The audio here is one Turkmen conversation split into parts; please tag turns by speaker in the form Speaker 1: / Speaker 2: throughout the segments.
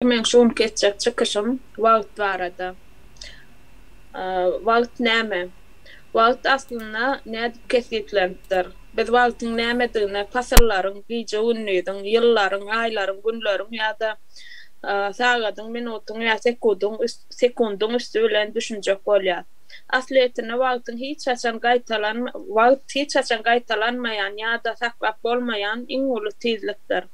Speaker 1: Meň şu günki etjek çykyşym wagt barada. Wagt näme? Wagt aslynda nädip kesgitlenipdir? Biz wagtyň nämedigine pasyllaryň, gije-gündiziň, ýyllaryň, aýlaryň, günleriň ýa-da sagadyň, minutyň ýa sekudyň sekundyň üsti bilen düşünjek bolýas. Aslyýetinde wagtyň hiç haçan gaýtalan wagt hiç haçan gaýtalanmaýan ýa-da saklap bolmaýan iň uly tizlikdir.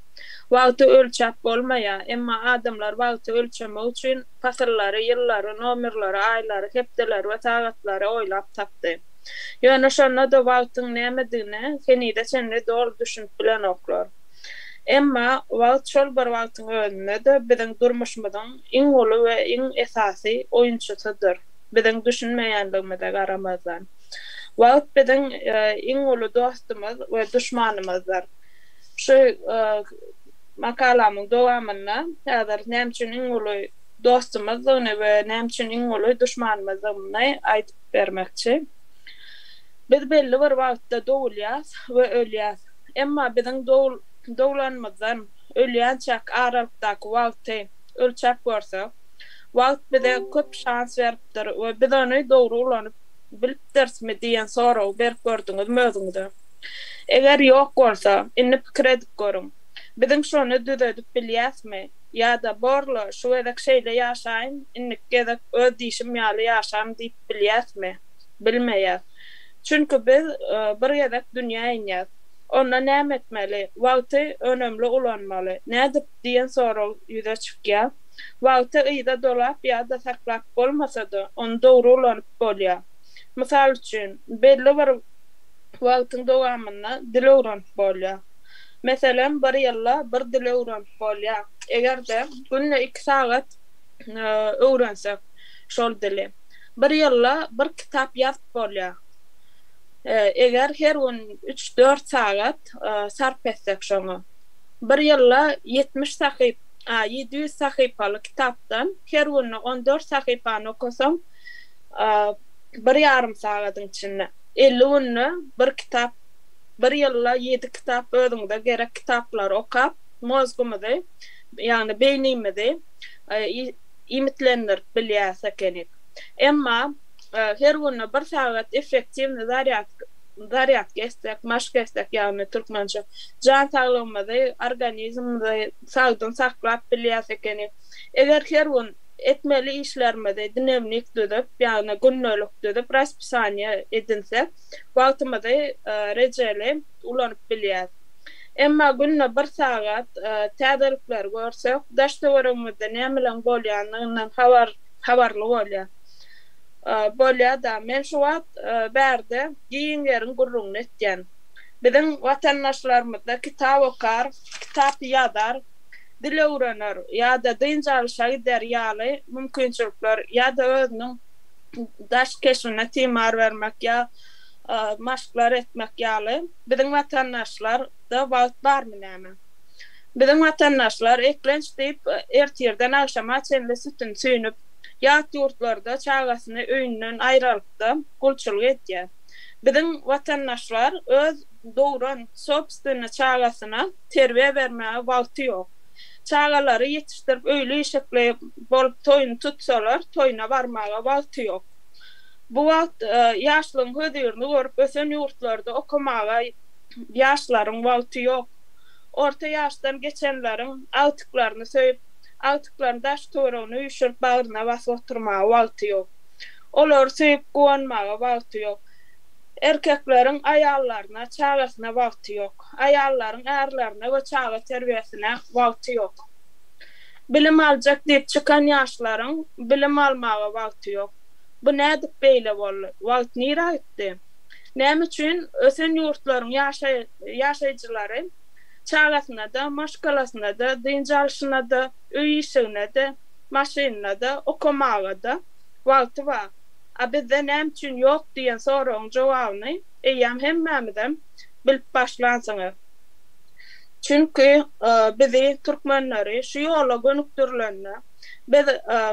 Speaker 1: Wagty ölçäp bolmaýar, emma adamlar wagty ölçemek üçin pasyllary, ýyllary, nomerleri, aýlary, hepdeleri we sagatlary oýlap tapdy. Ýöne şonda-da wagtyň nämedigine henize çenli doly düşünip bilenoklar. Emma wagt şol bir wagtyň özünde-de biziň durmuşymyzyň iň uly we iň esasy oýunçysydyr, biziň düşünmeýänligimize garamazdan. Wagt biziň iň uly dostumyz we duşmanymyzdyr. Şu makalamyň dowamynda häzir näme üçin iň uly dostumyzdygyny we näme üçin iň uly duşmanymyzdygyny aýdyp bermekçi. Biz belli bir wagtda dogulýas we ölýäs. Emma biziň doglanymyzdan ölýänçäk aralykdaky wagty ölçäp görsek, wagt bize köp şans beripdir we biz ony dogry ulanyp bilipdirismi diýen soragy berip gördüňizmi özüňize? Eger ýok bolsa, indi pikir edip görüň. Biziň şony düzedip bilýäsmi? Ýa-da borla, şu gezek şeýle ýaşaýyn, indiki gezek öz diýşim ýaly ýaşaryn diýip bilýäsmi? Bilmeýäs. Çünki biz bir gezek dünýä inýäs. Onda näme etmeli? Wagty önemli ulanmaly. Nädip diýen sorag ýüze çykýar. Wagty yza dolap ýa-da saklap bolmasa-da, ony dogry ulanyp bolýar. Mysal üçin, belli bir wagtyň dowamynda dil öwrenip bolýar. Meselem, bir ýylda bir dil öwrenip bolýar. Eger-de günde iki sagat öwrensek şol dili. Bir ýylda bir kitap ýazyp bolýar. Eger her gün üç-dört sagat sarp etsek şoňa. Bir ýylda 70 sahyp, 700 sahypaly kitapdan her günde 14 sahypany okasaň, bir ýarym sagadyň içinde, 50 günde bir kitap, bir ýylda ýedi kitap özüňize gerek kitaplary okap, mozgumyzy, ýagny beýnimizi iýmitlendirip bilýäris ekenik. Emma her günde bir sagat effektiwnyý zarýadka zarýadka etsek, maşk etsek, ýagny türkmençe, jan saglygymyzy, organizmimizi sagdyn saklap bilýäris ekenik. Eger her gün etmeli işlerimizi dnewnik düzüp, ýagny gündelik düzüp, raspisaniýe edinsek, wagtymyzy rejeli ulanyp bilýäris. Emma günde bir sagat täzelikleri görsek, daş-töweregimizde nämeleň bolýandygyndan habar habarly bolýar. Bolýa-da, men şu wagt bärde giň ýeriň gürrüňini etýän. Biziň watandaşlarymyzda kitap okar, kitap ýazar, dil öwrener ýa-da dynç alyşa gider ýaly mümkinçilikler ýa-da özüniň daş keşbine timar bermek ýa maşklar etmek ýaly biziň watandaşlarda wagt barmy näme? Biziň watandaşlar eklenç diýip ertirden agşama çenli sütün süýnüp, ýat ýurtlarda çagasyny öýünden aýralykda gulçulyk edýär. Biziň watandaşlar öz dogran sobstwennyý çagasyna terbiýe bermäge wagty ýok. Çagalary ýetişdirip öýli-işikli bolup toýuny tutsalar, toýuna barmaga wagty ýok. Bu wagt ýaşlygyň hözirini görüp ösen ýurtlarda okamaga ýaşlaryň wagty ýok. Orta ýaşdan geçenleriň agtyklaryny söýüp, agtyklaryny daş-töweregine üýşürip bagryna basyp oturmaga wagty ýok. Olary söýüp guwanmaga wagty ýok. Erkekleriň aýallaryna, çagasyna wagty ýok. Aýallaryň ärlerine we çaga terbiýesine wagty ýok. Bilim aljak diýip çykan ýaşlaryň bilim almaga wagty ýok. Bu nädip beýle boldy? Wagt nirä gitdi? Näme üçin ösen ýurtlaryň ýaşaýjylary çagasyna-da, maşgalasyna-da, dynç alşyna-da, öý-işigine-de, maşynyna-da, okamaga-da wagty bar? A bizde näme üçin ýok diýen soragyň jogabyny eýýäm hemmämizem bilip başlansyňyz. Çünki bizi, türkmenleri şu ýola gönükdirilende biz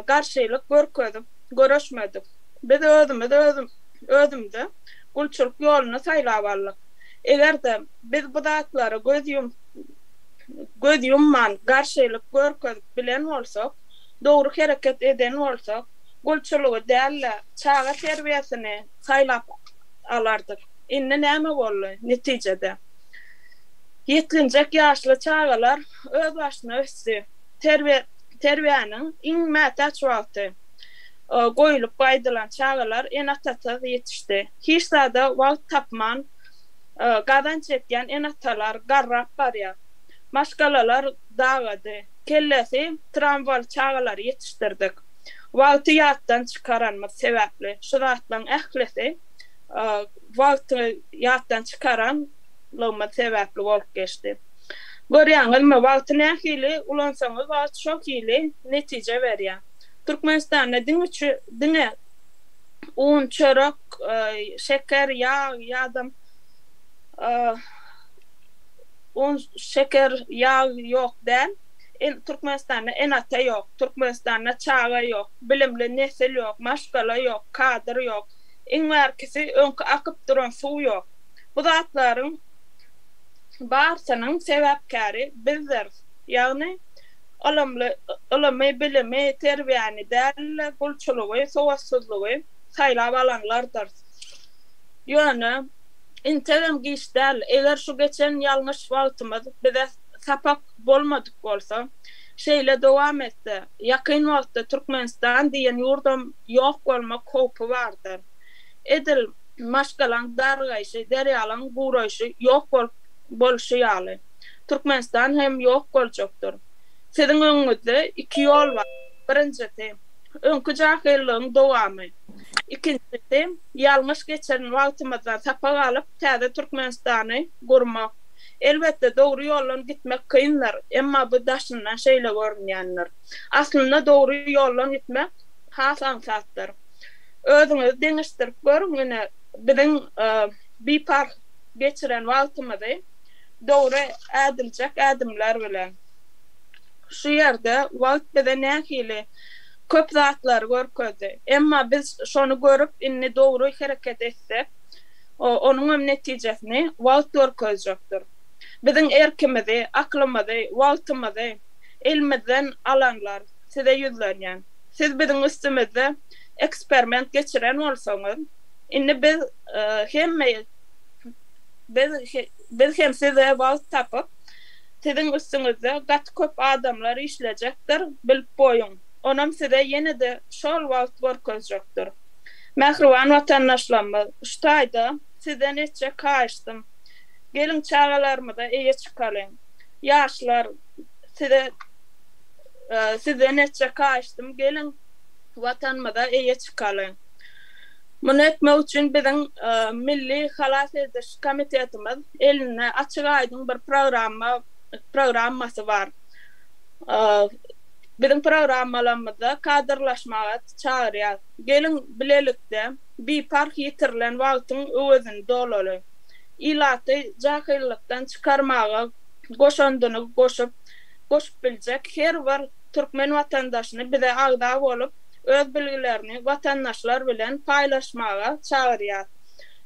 Speaker 1: garşylyk görkezip göreşmedik. Biz özümiz özümize gulçulyk ýoluny saýlap aldyk. Eger-de biz bu zatlara göz ýumup. göz ýumman garşylyk görkezip bilen bolsak, dogry hereket eden bolsak, gulçulygy däl-de, çaga terbiýesini saýlap alardyk. Indi näme boldy netijede? Ýetginjek ýaşly çagalar özbaşyna ösdi. Terbiýe terbiýäniň iň mätäç wagty goýulyp gaýdylan çagalar ene-atasyz ýetişdi. Hiç zada wagt tapman gazanç etýän ene-atalar garrap barýar. Maşgalalar dagady. Kellesi tramwaly çagalary ýetişdirdik. Wagty ýatdan çykaranymyz sebäpli şu zatlaryň ählisi wagty ýatdan çykaranlygymyz sebäpli bolup geçdi. Görýäňizmi, wagty nähili ulansaňyz wagt şo hili netije berýär. Türkmenistanda diňe diňe un, çörek, şeker, ýag ýa-da un, şeker, ýag ýok däl. Türkmenistanda ene-ata ýok, Türkmenistanda çaga ýok, bilimli nesil ýok, maşgala ýok, kadr ýok. Iň bärkisi öňki akyp duran suw ýok. Bu zatlaryň barsynyň sebäpkäri bizdiris. Ýagny ylymly, ylymy, bilimi, terbiýäni däl-de, gulçulygy, sowatsyzlygy saýlap alanlardyrys. Ýöne, integem giç däl, eger şu geçen ýalňyş wagtymyz bize sapak bolmadyk bolsa, şeýle dowam etse, ýakyn wagtda Türkmenistan diýen ýurdam ýok bolmak howpy bardyr. Edil maşgalaň dargaýşy, derýalaň guraýşy ýok bolup bolşy ýaly, Türkmenistan hem ýok boljakdyr. Siziň öňüňizde iki ýol bar. Birinjisi, öňki jahyllygyň dowamy. Ikinjisi, ýalňyş geçiren wagtymyzdan sapak alyp, täze Türkmenistany gurmak. Elbetde, dogry ýoldan gitmek kyndyr, emma bu daşyndan şeýle görünýändir. Aslynda dogry ýoldan gitmek has aňsatdyr. Özüňizi deňeşdirip görüň, ine, biziň biparh geçiren wagtymyzy dogry ädiljek ädimler bilen. Şu ýerde wagt bize nähili köp zatlary görkezdi. Emma biz şony görüp indi dogry hereket etsek, onuňam netijesini wagt görkezjekdir. Biziň erkimizi, aklymyzy, wagtymyzy elimizden alanlar, size ýüzlenýän. Siz biziň üstümizde eksperiment geçiren bolsaňyz, indi biz hemme biz biz hem size wagt tapyp, siziň üstüňizde gaty köp adamlar işlejekdir, bilip goýuň. Onam size ýene-de şol wagt görkezjekdir. Mähriban watandaşlarymyz, şu taýda sizden etjek haýyştym, geliň çagalarymyza eýe çykalyň. Ýaşlar, size Sizden etjek haýyştym, geliň, Watanymyza eýe çykalyň. Muny etmek üçin biziň Milli halas ediş komitetimiz elinde açyk-aýdyň bir programma programmasy bar. Biziň programmalarymyzda kadrlaşmaga çagyrýar. Geliň, bilelikde biparh ýitirilen wagtyň öwezini dolaly. Ilaty jahyllykdan çykarmaga goşandyny goşup, goşup biljek her bir türkmen watandaşyny bize agza bolup, öz bilgilerini watandaşlar bilen paýlaşmaga çagyrýar.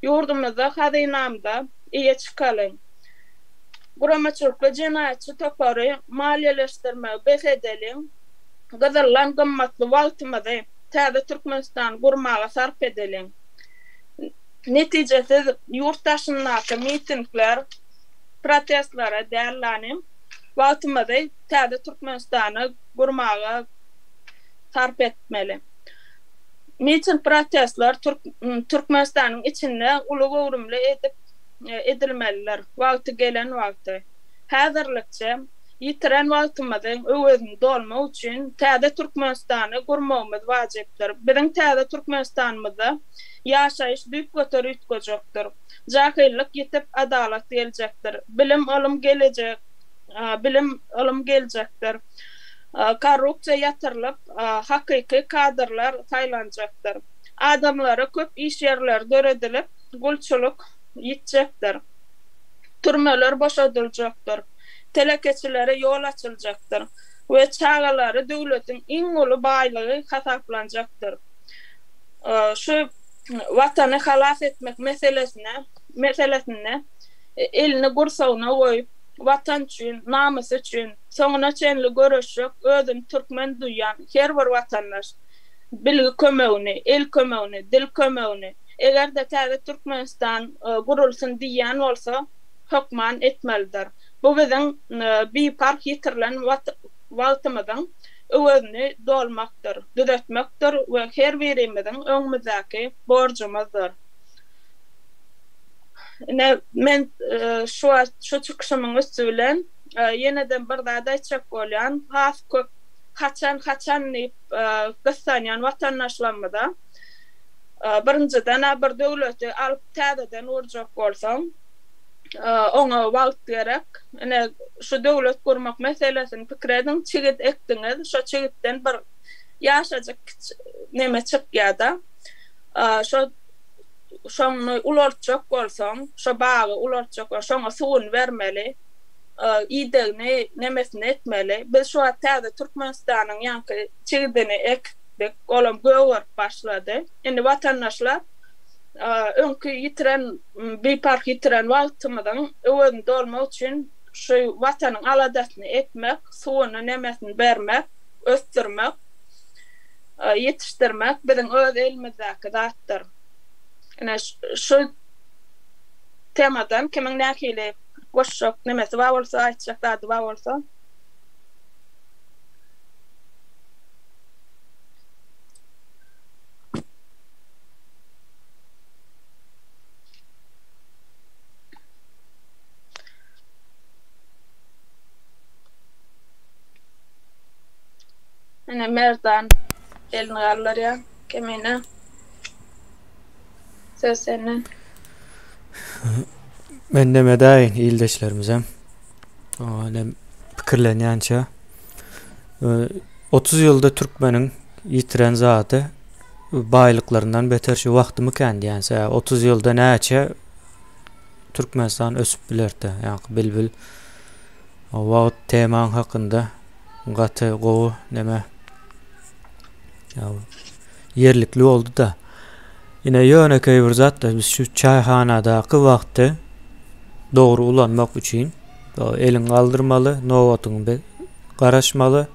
Speaker 1: Ýurdumyzda hazynamyza eýe çykalyň! Guramaçylykly jenaýatçy topary maliýeleşdirmegi bes edeliň! Gyzyldan gymmatly wagtymyzy täze Türkmenistany gurmaga sarp edeliň! Netijesiz ýurt daşyndaky mitingler, protestlere däl lanyň wagtymyzy täze Türkmenistany gurmaga sarp etmeli. Miting protestler Türkmenistanyň içinde uly göwrümli edip edilmelidir. Wagty gelen wagty. Häzirlikçe ýitiren wagtymyzyň öwezini dolmak üçin täze Türkmenistany gurmagymyz wajypdyr. Biziň täze Türkmenistanymyzda ýaşaýyş düýpgöter üýtgejekdir. Jahyllyk ýitip, adalat geljekdir. Bilim, ylym gelejek bilim, ylym geljekdir. Korrupsiýa ýatyrylyp, hakyky kadrlar saýlanjakdyr. Adamlara köp iş ýerleri döredilip, gulçulyk ýitjekdir. Türmeler boşadyljakdyr. Telekeçilere ýol açyljakdyr we çagalary döwletiň iň uly baýlygy hasaplanjakdyr. Şu Watany halas etmek meselesine meselesinde elini gursagyna goýup. Watan üçin, namysy üçin soňuna çenli göreşjek özüni türkmen duýýan her bir watandaş bilgi kömegini, el kömegini, dil kömegini, eger-de täze Türkmenistan gurulsyn diýýän bolsa, hökman etmelidir. Bu biziň biparh ýitirilen wagtymyzyň öwezini dolmakdyr, düzetmekdir we her birimiziň öňümizdäki borjumyzdyr. Ine, men şu wagt şu çykyşymyň üsti bilen ýene-de bir zat aýtjak bolýan. Has köp haçan, haçan diýip gyssanýan watandaşlarymyza, birinjiden-ä bir döwleti alyp täzeden gurjak bolsaň, oňa wagt gerek. Ine, şu döwlet gurmak meselesini pikir ediň, çigit ekdiňiz, şo çigitden bir ýaşajyk neme çykýar-da. Şo şony ulaltjak bolsaň, şo bagy ulaltjak bolsaň, şoňa suwuny bermeli, idegini, nemesini etmeli. Biz şu wagt täze Türkmenistanyň ýaňky çigidini ekdik, olam gögerip başlady. Indi watandaşlar, öňki ýitiren, biparh ýitiren wagtymyzyň öwezini dolmak üçin şu Watanyň aladasyny etmek, suwuny, nemesini bermek, ösdürmek, ýetişdirmek biziň öz elimizdäki zatdyr. Ine, şu temadan kimiň nähili goşjak nemesi bar bolsa, aýtjak zady bar bolsa. Ine Merdan elini galdyrýar. Kemine. Söz senden.
Speaker 2: Men neme edäýin ildeşlerimizem. Nem pikirlenýänçä. 30 ýylda türkmeniň ýitiren zady baýlyklaryndan beter şu wagtymykan diýýän. Sebäbi 30 ýylda näçe Türkmenistan ösüp bilerdi. Ýaňky bilbil wagt temaň hakynda gaty gowy neme ýerlikli boldy-da. Ine ýönekeý bir zat-da biz şu çaýhanadaky wagty dogry ulanmak üçin eliňi galdyrmaly, nobatyňy garaşmaly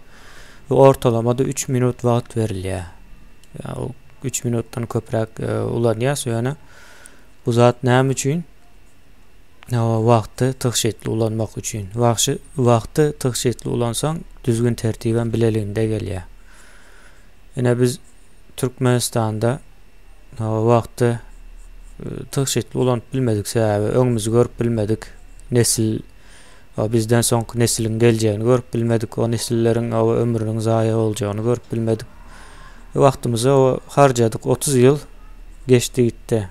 Speaker 2: we ortalamada 3 minut wagt berilýär. Ýa 3 minutdan köpräk e, ulanýas ýöne bu zat näme üçin? Wagty tygşytly ulanmak üçin. Wagşy wagty tygşytly ulansaň, düzgün tertibem bileliginde gelýär. Ine biz Türkmenistanda wagty e, tygşytly ulanyp bilmedik sebäbi öňümizi görüp bilmedik. Nesil bizden soňky nesliň geljegini görüp bilmedik. O nesilleriň ömrüniň zaýa boljagyny görüp bilmedik. Wagtymyzy harjadyk 30 ýyl geçdi gitdi.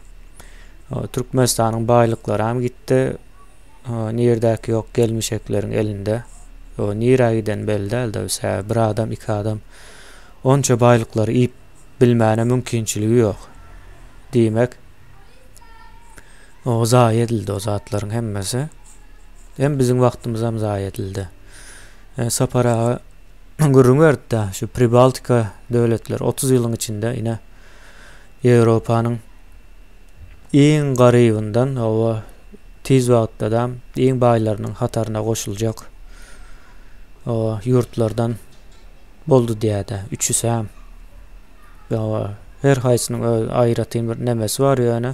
Speaker 2: Türkmenistanyň baýlyklaram gitdi. Nirdäki ýok gelmişekleriň elinde. Nirä giden belli däl-de, sebäbi bir adam, iki adam onça baýlyklary iýip bilmäne mümkinçiligi ýok. Diýmek, o zaýa edildi o zatlaryň hemmesi. Hem biziň wagtymyzam zaýa edildi. E, Sapar aga gürrüň berdi-de, şu Pribaltika döwletleri 30 ýylyň içinde ine Ýewropanyň iň garybyndan hawa tiz wagtdadam iň baýlarynyň hataryna goşuljak hawa ýurtlardan boldy diýýärdi. Üçüsem hawa her haýsynyň öz aýratyn bir nemesi bar ýöne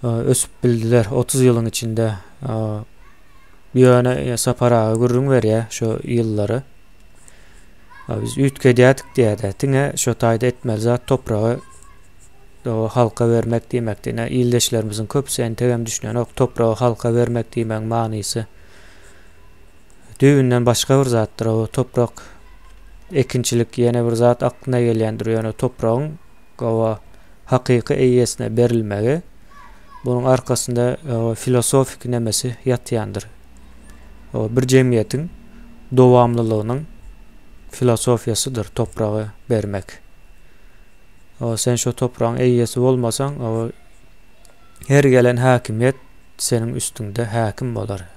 Speaker 2: ösüp bildiler 30 ýylyň içinde. Ýöne Sapar aga gürrüň berýär şo ýyllary. Biz üýtgedýärdik diýýärdi. Diňe şo taýda etmeli zat topragy halka bermek diýmekdi. Ine ildeşlerimiziň köpüsi entegem düşünenok topragy halka bermek diýmegiň manysy. Düýbünden başga bir zatdyr o toprak ekinçilik ýene bir zat aklyna gelýändir ýöne topragyň gowa hakyky eýesine berilmegi bunuň arkasynda filosofiki nemesi ýatýandyr. Bir jemgyýetiň dowamlylygynyň filosofiýasydyr topragy bermek. Sen şo topragyň eýesi bolmasaň, her gelen häkimiýet seniň üstüňde häkim bolar.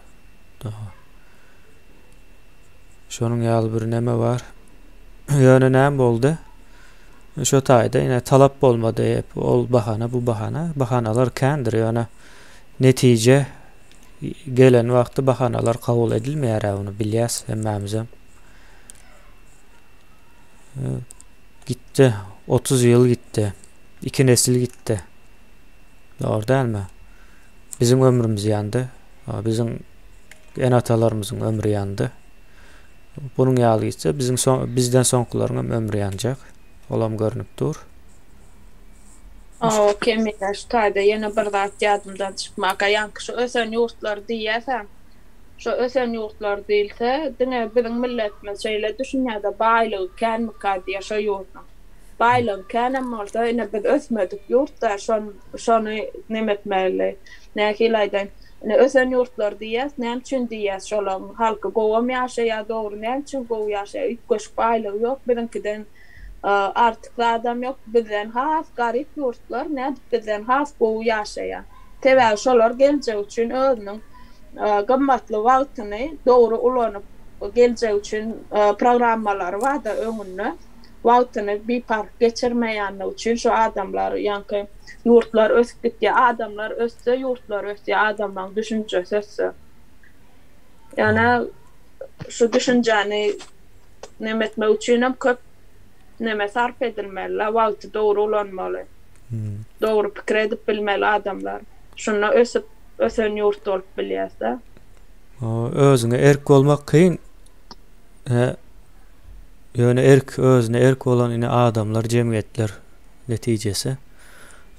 Speaker 2: Şonuň ýaly bir neme bar. Ýöne näme boldy? Şo taýda ine talap bolmady. Ol bahana, bu bahana. Bahanalar kändir, ýöne netije. Gelen wagty bahanalar kabul edilmeýär-ä ony bilýäs hemmämizem. Gitdi. 30 ýyl gitdi. Iki nesil gitdi. Dogry dälmi? Biziň ömrümiz ýandy. Biziň ene-atalarymyzyň ömri ýandy. Bunuň ýaly gitse biziň so bizden soňkularyň hem ömri ýanjak. Olam görnüp dur.
Speaker 1: Hawa, Kemine, şu taýda ýene bir zat ýadymdan çykmaka, ýaňky şu ösen ýurtlar diýýäs-ä. Şo ösen ýurtlar diýilse, diňe biziň milletimiz şeýle düşünýär-de, baýlygy känmika diýýär şo ýurduň. Baýlygy känem bolsa, ine biz ösmedik ýurt-da, şony neme etmeli, nähili aýdaýyn, ine ösen ýurtlar diýýäs, näme üçin diýýäs şolaryň halky gowam ýaşaýar, dogry näme üçin gowy ýaşaýar, üýtgeşik baýlygy ýok biziňkiden artyk zadam ýok, bizden has garyp ýurtlar nädip bizden has gowy ýaşaýar. Sebäbi şolar geljek üçin özüniň gymmatly wagtyny dogry ulanyp, geljek üçin programmalary barda öňünde, wagtyny biparh geçirmeýänligi üçin şu adamlar ýaňky ýurtlar ösüp gitýär. Adamlar össe ýurtlar ösýär, adamlaryň düşünjesi össe. Ýöne şu düşünjäni neme etmek üçinem köp neme sarp edilmeli-le, wagty dogry ulanmaly. Dogry pikir edip bilmeli adamlar. Şunda ösüp, ösen ýurt bolup bilýäs-dä.
Speaker 2: Özüňe erk bolmak kyn. Ýöne erk, özüne erk bolan ine adamlar, jemgyýetler netijesi.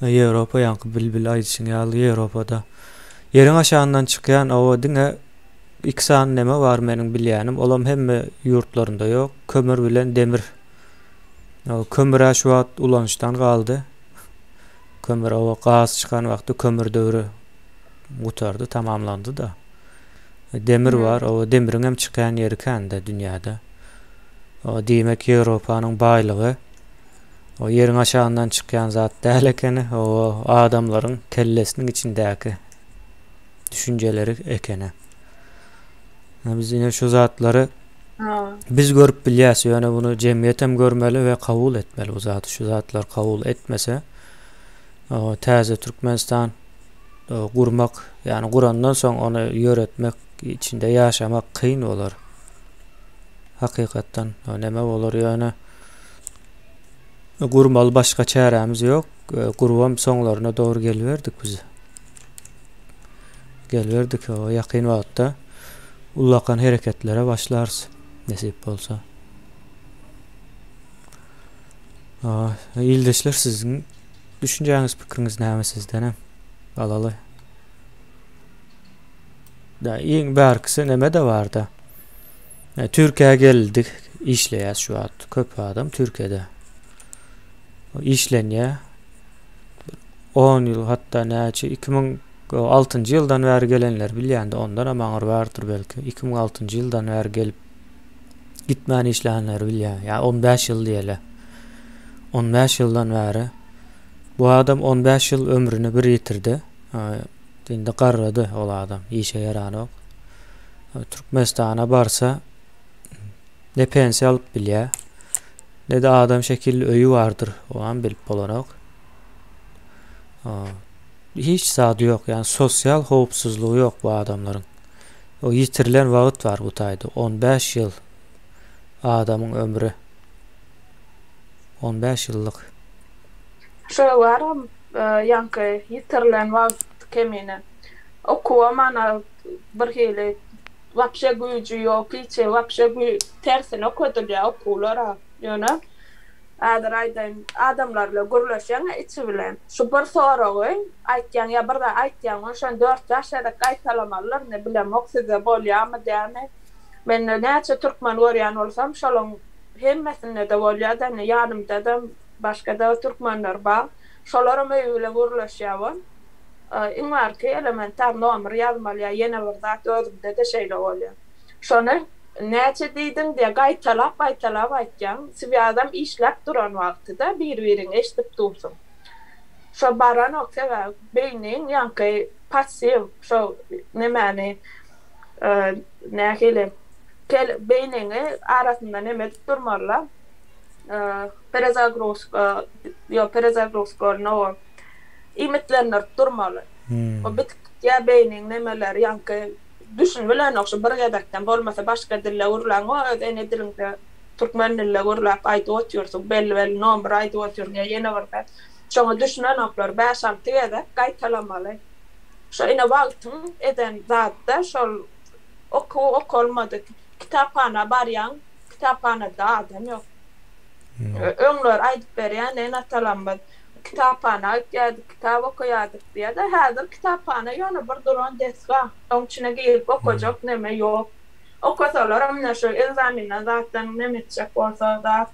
Speaker 2: Ýewropa ýaňky bilbil aýdyşyň ýaly Ýewropada ýeriň aşagyndan çykýan oba diňe iki sany neme bar meniň bilýänim, olam hemme ýurtlarynda ýok, kömür bilen demir. Kömür-ä şu wagt ulanyşdan galdy. Kömür oba gaz çykan wagty kömür döwri gutardy, tamamlandy-da. Demir bar, oba demiriň hem çykýan ýeri kän-de dünýäde. O diýmek Ýewropanyň baýlygy o ýeriň aşagyndan çykýan zat däl ekeni, o adamlaryň kellesiniň içindäki düşünjeleri ekeni. Biz ine şu zatlary biz görüp bilýäs, ýöne bunu jemgyýet hem görmeli we kabul etmeli bu zady. Şu zatlar kabul etmese, täze Türkmenistan gurmak, ýagny gurandan soň ony ýöretmek, içinde ýaşamak kyn bolar. Hakykatdan neme bolar ýöne gurmaly başga çärämiz ýok. Gurbam soňlaryna dogry geliberdik biz. Geliberdik o ýakyn wagtda ullakan hereketlere başlarys nesip bolsa. Ildeşler siziň düşünjäňiz pikiriňiz näme sizdenem alaly. Da iň bärkisi neme de barda. E, Türkiýä geldik, işleýäs şu wagt. Köp adam Türkiýede. Işlenýär. 10 ýyl hatda näçe 2006-njy ýyldan bäri gelenler bilýände ondanam aňyr bardyr belki. 2006-njy ýyldan bäri gelip gitmän işlänleri bilýän. Ýa 15 ýyl diýeli. 15 ýyldan bäri bu adam 15 ýyl ömrüni bir ýitirdi. Indi garrady ol adam, işe ýaranok. Türkmenistana barsa ne pensiýa alyp bilýär, ne-de adam şekilli öýi bardyr, onam bilip bolanok. Hiç zady ýok, ýagny sosial howpsuzlygy ýok bu adamlaryň. O ýitirilen wagt bar bu taýda, 15 ýyl adamyň ömri. 15 ýyllyk.
Speaker 1: Şo baram ýaňky ýitirilen wagt kemine. Okuwam ana birhili wapşe güýji ýok hiç wapşe güý tersine okadylýar okuwlar-a. Ýöne häzir aýdaýyn adamlar bilen gürleşýäň-ä içi bilen şu bir soragy aýtýaň ýa bir zat aýtýaň ony şony dört-bäş gezek gaýtalamalydyr indi bilemok sizde bolýarmy dälmi. Mende näçe türkmen görýän bolsam şolaň hemmesinde-de bolýar-da indi ýanymda-da Başgada türkmenler bar. Şolaram öýi bilen gürleşýär bol. Iň barky elementar nomer ýazmaly ýa ýene bir zat özümde-de şeýle bolýar. Şony näçe diýdiň diýýär gaýtalap gaýtalap aýtýaň. Swýazam işläp duran wagtyda bir-biriňi eşidip dursuň. Şo baranok sebäbi beýniň ýaňky passiw şo nemäni nähili kel beýniňi arasynda neme edip durmalyda. Perezagruzka, ýok, perezagruzka bolna o. Iýmitlendirip durmaly. O bitik. Gitýär beýniň nemeleri ýaňky düşünibilenok şu bir gezekden bolmasa başga dilde gürläňok öz ene diliňde türkmen dilde gürläp aýdyp otyrsyň belli belli nomer aýdyp otyrsyň ýa ýene bir zat şoňa düşünenoklar bäş alty gezek gaýtalamaly şo ine wagtyň eden zatda şol okuw okalmady kitaphana barýaň kitaphanada adam ýok öňler aýdyp berýän ene atalarymyz Kitaphana gitýärdik, kitap okaýardyk diýýär-de, häzir kitaphana ýöne bir duran desga, oň içine girip okajak neme ýok. Okasalaram ine şu ekzamenden zatdan neme etjek bolsa zat,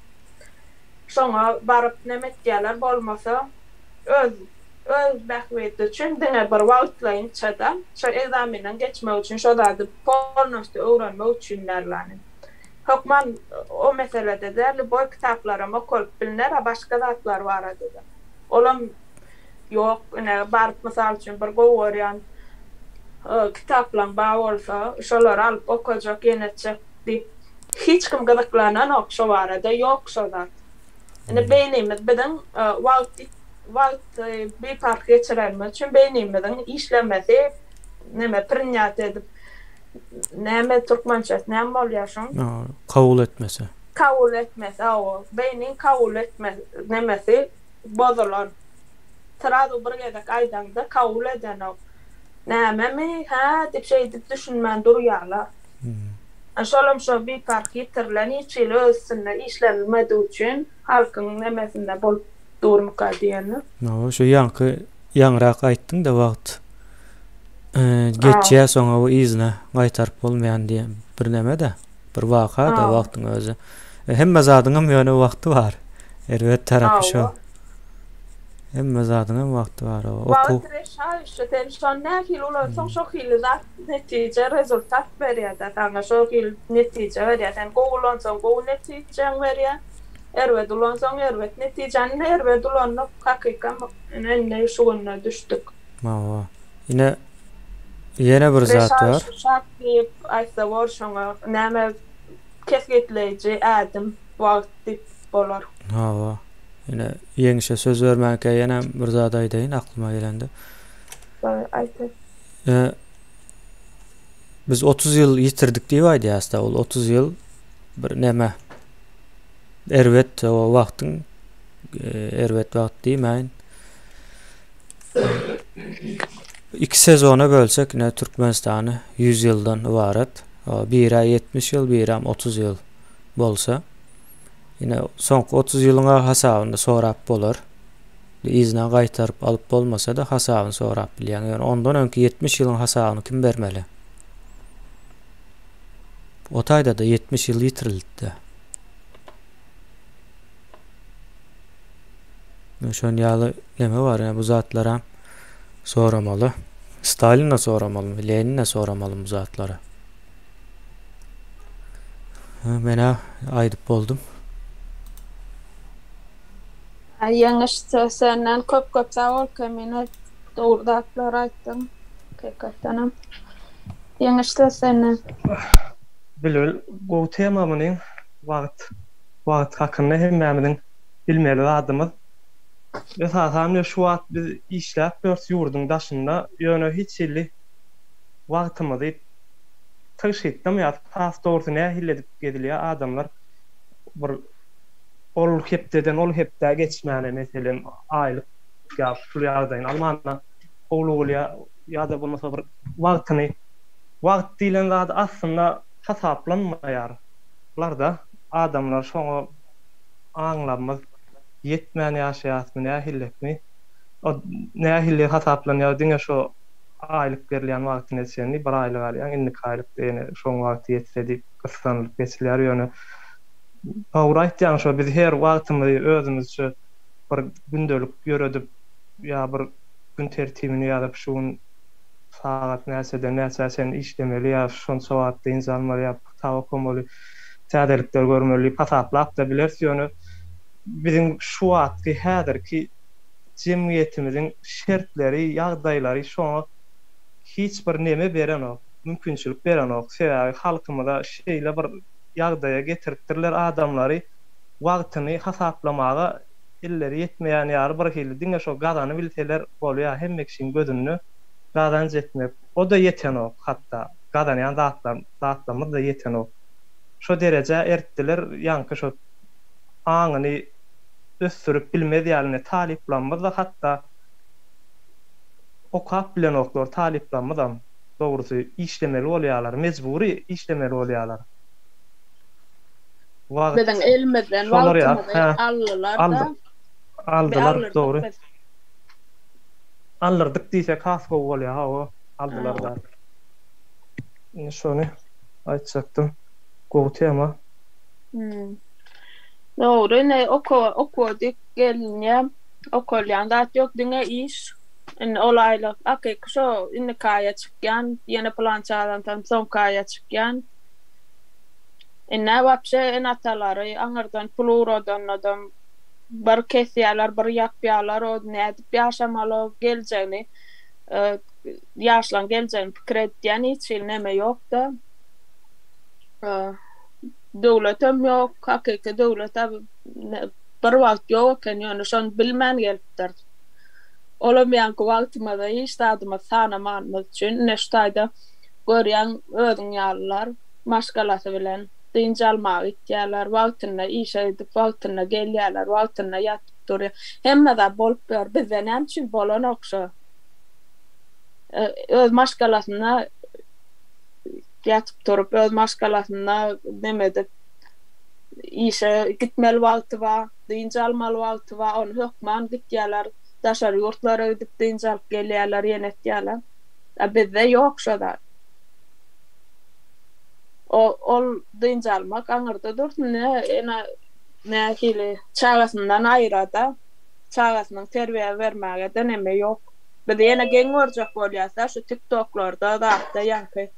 Speaker 1: şoňa baryp neme etýärler, bolmasa öz öz bähbidi üçin diňe bir wagtlaýynça-da şo ekzamenden geçmek üçin şo zady polnostýu öwrenmek üçin derlani. Hökman o meselede däl, lýuboý kitaplaram okalyp bilner, a başga zatlar barada-da. Olam ýok, ine, baryp mysal üçin bir gowy görýän kitaplaň bar bolsa, şolary alyp okajak, ýene etjek diýip, hiç kim gyzyklananok şo barada, ýok şo zat. Indi beýnimiz biziň wagt wagty biparh geçirenimiz üçin beýnimiziň işlemesi neme prinýat edip Näme türkmençesi näme bolýar şoň?
Speaker 2: Kabul etmesi.
Speaker 1: Kabul etmesi hawa. Beýniň kabul etme nemesi bozulan. Srazu bir gezek aýdaňda kabul edenok. Nämemi hä diýip şeýdip düşünmän durýarlar. Şolam şo biparh ýitirilen hiç hili öz üstünde işlenilmedigi üçin halkyň nemesinde bolup durmyka diýeni.
Speaker 2: Hawa şu ýaňky ýaňyrak aýtdyňda wagt geçýär soňa bu yzyna gaýtaryp bolmaýan diýen bir neme-de, bir waka-da wagtyň özi. Hemme zadyňam ýöne wagty bar. Erbet tarapy şo. Hemme zadyňam wagty bar.
Speaker 1: Okuw. Wagt reşaýşy sen şony nähili ulansaň şo hili zat netije rezultat berýär-de saňa şo hili netije berýär. Sen gowy ulansaň gowy netijäň berýär. Erbet ulansaň erbet netijäni ine erbet ulandyk hakykam ine indi şu gününe düşdük.
Speaker 2: Hawa. Ine ýene bir zat bar.
Speaker 1: Reşaýşy şart diýip aýtsa bor şoňa näme kesgitleýji ädim wagt diýip bolar.
Speaker 2: Hawa. Ine ýeňişe söz bermänkä ýene bir zat aýdaýyn aklyma gelende.
Speaker 1: Aýt.
Speaker 2: Biz 30 ýyl ýitirdik diýip aýdýarys-da, ol 30 ýyl bir neme erbet o wagtyň erbet wagt diýmäýin. Iki sezona bölsek ine Türkmenistany 100 ýyldan ybarat. Biri 70 ýyl, birem 30 ýyl bolsa. Ine soňky 30 ýylyň hasabyny sorap bolar. Yzyna gaýtaryp alyp bolmasa-da hasabyny sorap bilýäň. Ýöne ondan öňki 70 ýylyň hasabyny kim bermeli? O taýda-da 70 ýyl ýitirildi-de. Şon ýaly neme bar, ýa bu zatlara soramaly. Stalin'e soramalymy, Lenin'e soramalymy bu zatlary. Menä aýdyp boldum.
Speaker 1: Ýeňiş senden köp köp sag bol Kemine dogry zatlar aýtdyň hakykatdanam Ýeňiş söz senden.
Speaker 3: Bilbil gowy tema munyň wagt wagt hakynda hemmämiziň bilmeli zadymyz. Esasan şu wagt biz işläp ýörüs ýurduň daşynda ýöne hiç hili wagtymyzy tygşytlamaýas has dogrusy nähili edip gezilýär adamlar bir ol hepdeden ol hepdä geçmäne meselem aýlyk ýa pul ýagdaýyny almana howlugylýar ýa-da bolmasa bir wagtyny wagt diýlen zat aslynda hasaplanmaýar larda adamlar şoňa aňlarymyz ýetmän ýaşaýasmy nähillekmi o nähili hasaplanýar diňe şo aýlyk berilýän wagtyna çenli bir aýlyk alýaň indiki aýlykda ýene şoň wagty ýetse diýip gyssanylyp geçilýär ýöne Dogry aýtýaň şo biz her wagtymyzy özümizçe bir gündelik ýöredip ýa bir gün tertibini ýazyp şu gün sagat näçeden näçä çenli işlemeli ýa şonça wagt dynç almaly ýa kitap okamaly täzelikler görmeli diýip hasaplap-da bileris ýöne biziň şu wagtky häzirki jemgyýetimiziň şertleri ýagdaýlary şoňa hiç bir neme berenok mümkinçilik berenok sebäbi halkymyza şeýle bir ýagdaýa getiripdirler adamlary wagtyny hasaplamaga elleri ýetmeýän ýaly bir hili diňe şo gazany bilseler bolýa hemme kişiň gözünde. Gazanç etmek, o-da ýetenok, hatda gazanýan zatlar, zatlarymyz-da ýetenok. Şo derejä ertdiler, ýaňky şo aňyny ösdürip bilmez ýaly ine talyplarymyz-da hatda okap bilenoklar, talyplarymyzam, dogrusy, işlemeli bolýarlar, mejbury işlemeli bolýarlar. Wagt
Speaker 1: Biziň elimizden
Speaker 3: şolar ýaly,
Speaker 1: wagtymyzy
Speaker 3: hä,
Speaker 1: aldylar-da.
Speaker 3: aldy, aldylar,
Speaker 1: Alyrdyk
Speaker 3: dogry.
Speaker 1: biz.
Speaker 3: Aldyrdyk diýsek has gowy bolýar hawa aldylar da. Indi şony aýtjakdym. Gowy tema.
Speaker 1: Hmm. Dogry ine okuwa okuwa dik gelinýä okalýan zat ýok diňe iş indi ol aýlyk hakyky şo indiki aýa çykýan ýene pylança gazansaň soňky aýa çykýan indi wapşe ene atalary aňyrdan pul ugradanadam Bir kesýärler, bir ýapýarlar, o nädip ýaşamaly, o geljegini, ýaşlaryň geljegini pikir edýän hiç hili neme ýok-da. Döwletem ýok, hakyky döwlet bir wagt ýok eken, ýöne şony bilmän gelipdir. Olam ýaňky wagtymyzy, hiç zadymyzy sanamanymyz üçin, ine şu taýda görýäň özüň ýalylar maşgalasy bilen. Dynç almaga gitýärler, wagtynda işe gidip, wagtynda gelýärler, wagtynda ýatyp turýar. Hemme zat bolup ýör. Bizde näme üçin bolanok şo? Öz maşgalasynda ýatyp turup, öz maşgalasynda neme edip, işe gitmeli wagty bar, dynç almaly wagty bar, ony hökman gitýärler, daşary ýurtlara gidip dynç alyp gelýärler, ýene etýärler. A bizde ýok şo zat. Ol dynç almak aňyrda dursun ne ene nähili çagasyndan aýyrada çagasynyň terbiýe bermägede neme ýok. Biz ýene geň görjek bolýasda şu tik toklarda zatda ýaňky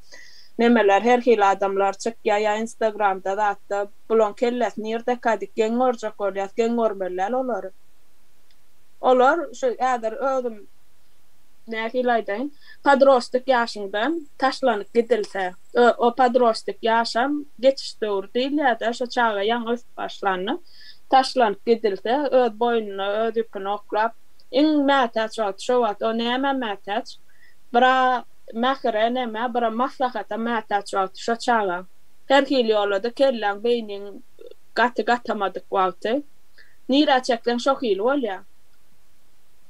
Speaker 1: nemeler her hili adamlar çykýa ýa instagramda zatda bulaň kellesi nirdeka diýip geň görjek bolýas geň görmeli däl olary. Olar şu häzir özüm nähili aýdaýyn podrostik ýaşyňdan taşlanyp gidilse, o podrostik ýaşam geçiş döwri diýilýär-de, şo çaga ýaňy ösüp başlanda taşlanyp gidilse, öz boýnuna öz ýüküni oklap, iň mätäç wagty şo wagt, o nämä mätäç? Bir-ä mähire, nämä, birem maslahata mätäç wagty şo çaga. Her hili ýola-da kelläň, beýniň gaty gatamadyk wagty. Nirä çekseň şo hili bolýar.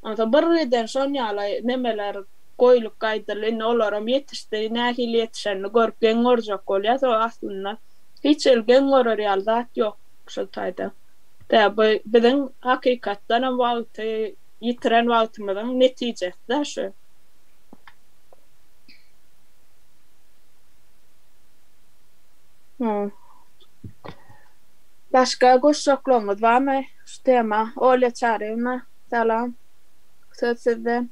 Speaker 1: Onsoň bir giden şon ýaly nemeler goýlup gaýdyldy, indi olaram ýetişdi, nähili ýetişenini görüp geň görjek bolýas, o aslynda hiç hili geň görer ýaly zat ýok şol taýda. Tä bu biziň hakykatdanam wagty ýitiren wagtymyzyň netijesi-dä şu. Başga goşjaklaryňyz barmy şu tema? Olýa Çaryýewna, salam. Söz sizde.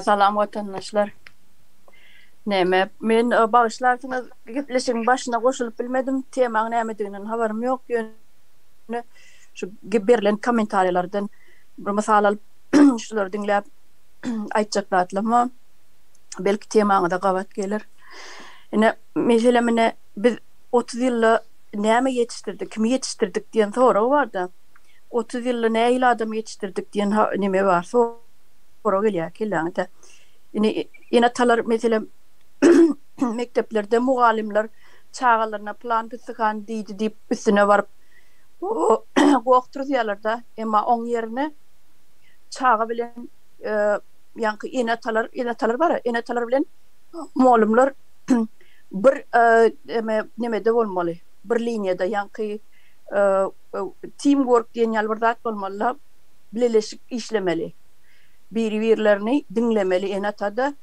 Speaker 4: Salam watandaşlar. Näme, men bagyşlarsyňyz gepleşigiň başyna goşulyp bilmedim. Temaň nämediginden habarym ýok. Ýöne şu berlen kommentariýalardan bir mysal alyp şulary diňläp aýtjak zatlarym bar. Belki temaňyza gabat geler. Ine, meselem ine biz 30 ýylda näme ýetişdirdik, kimi ýetişdirdik diýen sorag bar-da. 30 ýylda nähili adam ýetişdirdik diýen neme bar, sorag gelýär kelläňe-de. Ine, ene-atalar, meselem, mekdeplerde mugallymlar çagalaryna pylan pysyhan diýdi diýip üstüne baryp goh turuzýarlar-da. Emma oň ýerine çaga bilen ýaňky ene-atalar, ene-atalar bar-a, ene-atalar bilen mugallymlar bir nemede bolmaly, bir liniýada, ýaňky team work diýen ýaly bir zat bolmaly-da, bileleşip işlemeli. Biri-birlerini diňlemeli, ene-ata-da,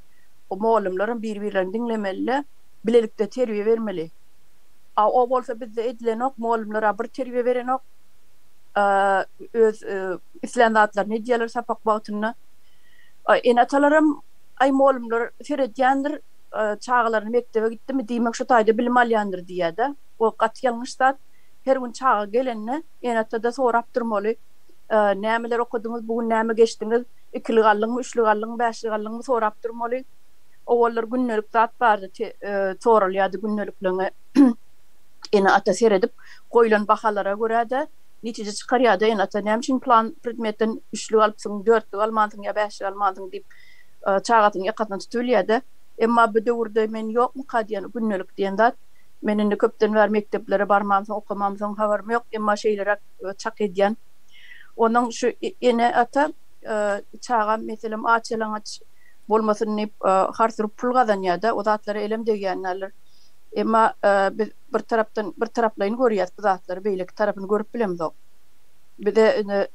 Speaker 4: mugallymlaram biri-birlerini diňlemeli-de, bilelikde terbiýe bermeli. A o bolsa bizde edilenok, mugallymlar-a bir terbiýe berenok, öz islän zatlaryny edýärler sapak wagtynda. Ene-atalaram, aý mugallymlar seredýändir, çagalaryny mekdebe gitdimi, diýmek şu taýda bilim alýandyr diýýär-de. O gaty ýalňyş zat. Her gün çaga gelende ene-ata-da sorap durmaly, Nämeler okadyňyz, bu gün näme geçdiňiz, ikilik aldyňmy, üçlük aldyňmy, bäşlik aldyňmy sorap durmaly. Owallar gündelik zat bardy, soralýardy gündelikleňe ene-ata seredip, goýlan bahalara görä-de netije çykarýardy ene-ata. Näme üçin plan predmetden üçlük alypsyň, dörtlük almansyň ýa bäşlik almansyň diýip. çagasynyň ýakasyndan tutubilýär-de. Emma bu döwürde men ýokmuka diýen gündelik diýen zat. Men indi köpden bäri mekdeplere barmamsoň, okamamsoň habarym ýok, emma şeýleräk çak edýän. Onuň şu ene-ata çaga meselem aç-ýalaňaç bolmasyn diýip hars urup pul gazanýar-da, o zatlara elem degýän däldir. Emma biz bir tarapdan bir taraplaýyn görýäs bu zatlary, beýleki tarapyny görüp bilemzok. Bize ine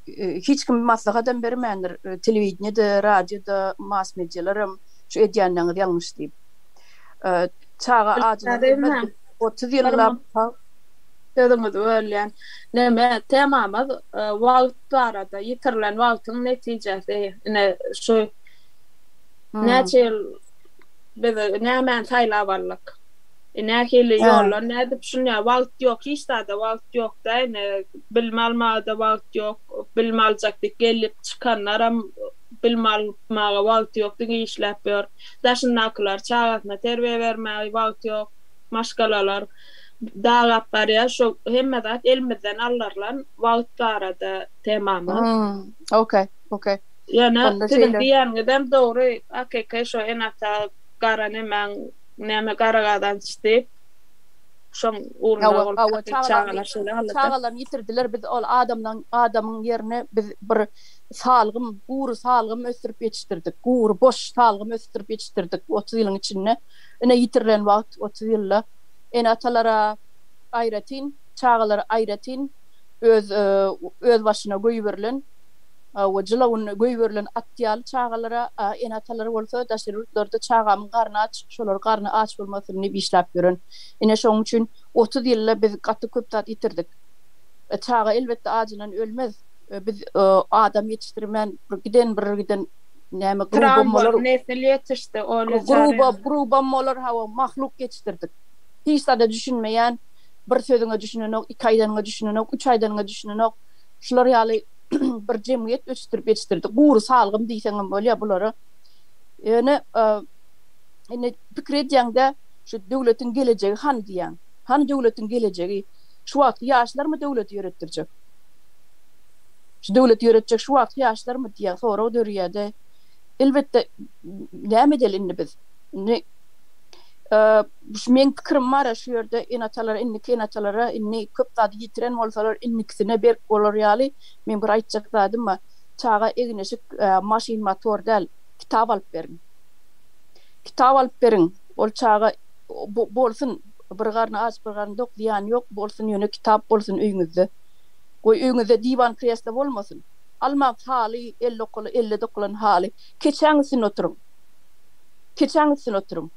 Speaker 4: hiç kim maslahatam bermändir, telewideniýe-de, radio-da, mass-medialaram şu edýänleriňiz ýalňyş diýip. Çaga ajyna ölmez, 30 ýyllap
Speaker 1: Sözüňizi bölýän. Neme, temamyz wagt barada, ýitirilen wagtyň netijesi. Ine şu näçe ýyl biz nämäni saýlap aldyk? Nähili ýollar, nädip şunýa wagt ýok, hiç zada wagt ýok-da, ine bilim almaga-da wagt ýok, bilim aljak diýip gelip çykanlaram bilim almaga wagty ýok, diňe işläp ýör. Daşyndakylar çagasyna terbiýe bermäge wagty ýok, maşgalalar dagap barýar, şo hemme zat elimizden aldyrylan wagt barada temamyz.
Speaker 4: Okey, okey.
Speaker 1: Ýöne siziň diýýäniňizem dogry, hakyky şo ene-ata gara nemäň näme gara gazanç diýip şoň ugrunda bolup
Speaker 4: Hawa, çagalar şeýle galdy. Çagalaryny ýitirdiler. Biz ol adamlaň adamyň ýerine biz bir salgym, gury salgym ösdürip ýetişdirdik. Gury, boş salgym ösdürip ýetişdirdik 30 ýylyň içinde. Ine ýitirilen wagt 30 ýylda. Ene-atalara aýratyn, çagalara aýratyn öz öz başyna goýberilen we jylawuny goýberilen at ýaly çagalara, a ene-atalary bolsa daşary ýurtlarda çagamyň garny aç, şolar garny aç bolmasyn diýip işläp ýören. Ine şonuň üçin 30 ýylda biz gaty köp zat ýitirdik. Çaga elbetde ajyndan ölmez. Biz adam ýetişdirmän bir giden bir giden näme grubam bolar.
Speaker 1: Nesil ýetişdi
Speaker 4: Olýa Gruba grubam bolar hawa mahluk ýetişdirdik. Hiç zada düşünmeýän, bir sözüňe düşünenok, iki aýdanyňa düşünenok, üç aýdanyňa düşünenok. Şular ýaly bir jemgyýet ösdürip ýetişdirdi. Gury salgym diýseňem bolýar bulara. Ýöne indi pikir edýäňde şu döwletiň gelejegi hany diýýäň. Hany döwletiň gelejegi? Şu wagtky ýaşlarmy döwleti ýöretdirjek? Şu döwleti ýöretjek şu wagtky ýaşlarmy diýýän sorag dörýär-de. Elbetde näme edeli indi biz? Indi Şu meň pikirim bar-a şu ýerde ene-atalara indiki ene-atalara indi köp zady ýitiren bolsalar indikisine berk bolar ýaly meň bir aýtjak zadym bar. Çaga egin-eşik, maşyn motor däl, kitap alyp beriň. Kitap alyp beriň. Ol çaga bolsun bir garny aç bir garny dok zyýany ýok bolsun ýöne kitap bolsun öýüňizde. Goý öýüňizde diwan kreslo bolmasyn. Almaň haly el dokaly elle dokalan haly. Keçäň üstünde oturyň. Keçäň üstünde oturyň.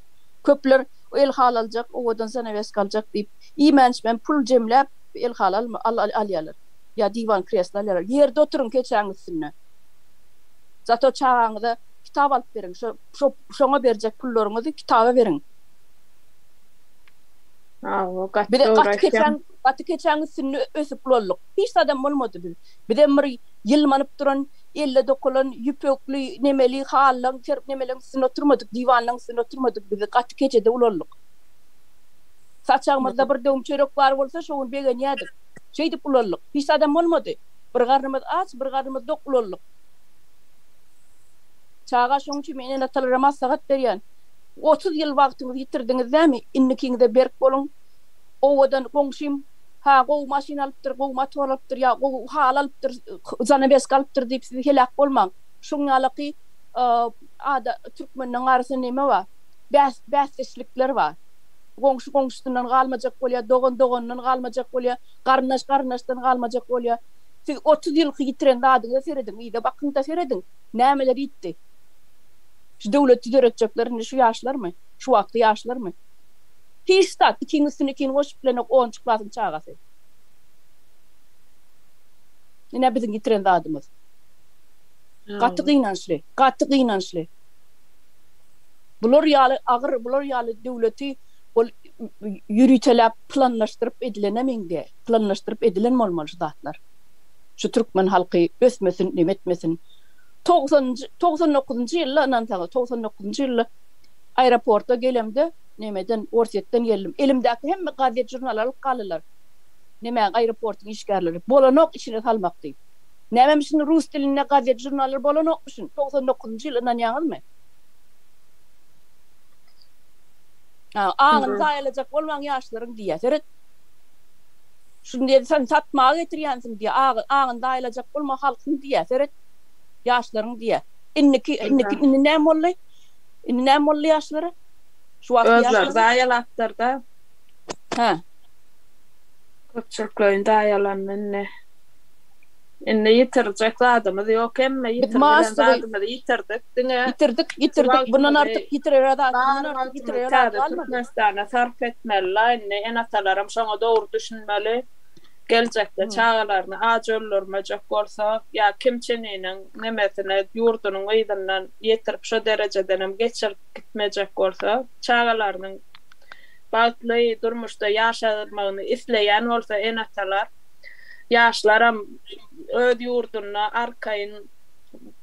Speaker 4: Köpler el haly aljak, owadan zanaweska aljak diýip, iýmän-içmän pul jemläp el haly alýarlar. Ýa diwan kreslo alýarlar. Ýerde oturyň keçäň üstünde. Zato çagaňyza kitap alyp beriň. Şo şo şoňa berjek pullaryňyzy kitaba beriň.
Speaker 1: Hawa, gaty
Speaker 4: Bize
Speaker 1: dogry
Speaker 4: gaty
Speaker 1: aýtýaň.
Speaker 4: keçäň gaty keçäň üstünde ösüp ulaldyk. Hiç zadam bolmady biz. Bizem bir ýylmanyp duran, elle dokalan ýüpekli, nemeli halylaryň, serp nemeleň üstünde oturmadyk, diwanlaryň üstünde oturmadyk, biz gaty keçede ulaldyk. Saçagymyzda bir döwüm çörek bar bolsa, şo gün begenýärdik. Şeýdip ulaldyk. Hiç zadam bolmady. Bir garnymyz aç, bir garnymyz dok ulaldyk. Çaga şonuň üçin men ene-atalara maslahat berýän. 30 ýyl wagtyňyzy ýitirdiňiz dämi? Indikiňize berk boluň. Owadan goňşym Ha, gowy maşyn alypdyr, gowy motor alypdyr ýa gowy haly alypdyr, zanaweska alypdyr diýip siz heläk bolmaň. Şuň ýalaky ada türkmenleň arasynda neme bar? Bäs bäsdeşlikler bar. Goňşy goňşusyndan galmajak bolýar, dogan doganyndan galmajak bolýar, garyndaş garyndaşdan galmajak bolýar. Siz 30 ýylky ýitiren zadyňyza serediň, yza bakyň-da serediň, nämeler ýitdi? Şu döwleti döretjekler indi şu ýaşlarmy? Şu wagtky ýaşlarmy? Hiç zat, ikiň üstüne ikini goşup bilenok onunjy klasyň çagasy. Ine biziň ýitiren zadymyz. Gaty gynançly, gaty gynançly. Bular ýaly agyr, bular ýaly döwleti ol ýöriteläp planlaşdyryp edilene meňzeýär. Planlaşdyryp edilen bolmaly şu zatlar. Şu türkmen halky ösmesin, neme etmesin. Togsanynjy, 99-njy ýylda ynansaňyz, 99-njy ýylda aeroporta gelemde Nemeden, Orsýetden geldim. Elimdäki hemme gazet-žurnalary alyp galdylar. Nemäň, aeroportyň işgärleri. Bolanok içine salmak diýip. Nämemişin rus dilinde gazet-žurnallar bolanokmyşyn? 99-njy ýyl ynanýaňyzmy? Aňyny zaýalajak bolmaň ýaşlaryň diýýär. Seret. Şuny diýýär, sen satmaga getirýänsiň diýýär. Aňyny zaýalajak bolma halkyň diýýär. Seret. Ýaşlaryň diýýär. Indiki, indiki, indi näme boldy? Indi näme boldy ýaşlara?
Speaker 1: Şu wagtky ýaşlar. Özleri zaýalapdyr-da.
Speaker 4: Hä.
Speaker 1: Köpçülikleýin zaýalandy indi. Indi ýitirjek zadymyz ýok. Hemme ýitirip bilen zadymyzy ýitirdik. Diňe
Speaker 4: ýitirdik, ýitirdik. Bundan artyk ýitirere zat, bundan artyk
Speaker 1: ýitirere zat galmady. Türkmenistana sarp etmeli-la indi. Ene-atalaram şoňa dogry düşünmeli. Geljekde çagalaryny aç öldürmejek bolsa, ýa kim çeniniň nemesine ýurdunyň yzyndan ýetirip şo derejedenem geçirip gitmejek bolsa, çagalarynyň bagtly durmuşda ýaşamagyny isleýän bolsa ene-atalar, Ýaşlaram öz ýurdunda arkaýyn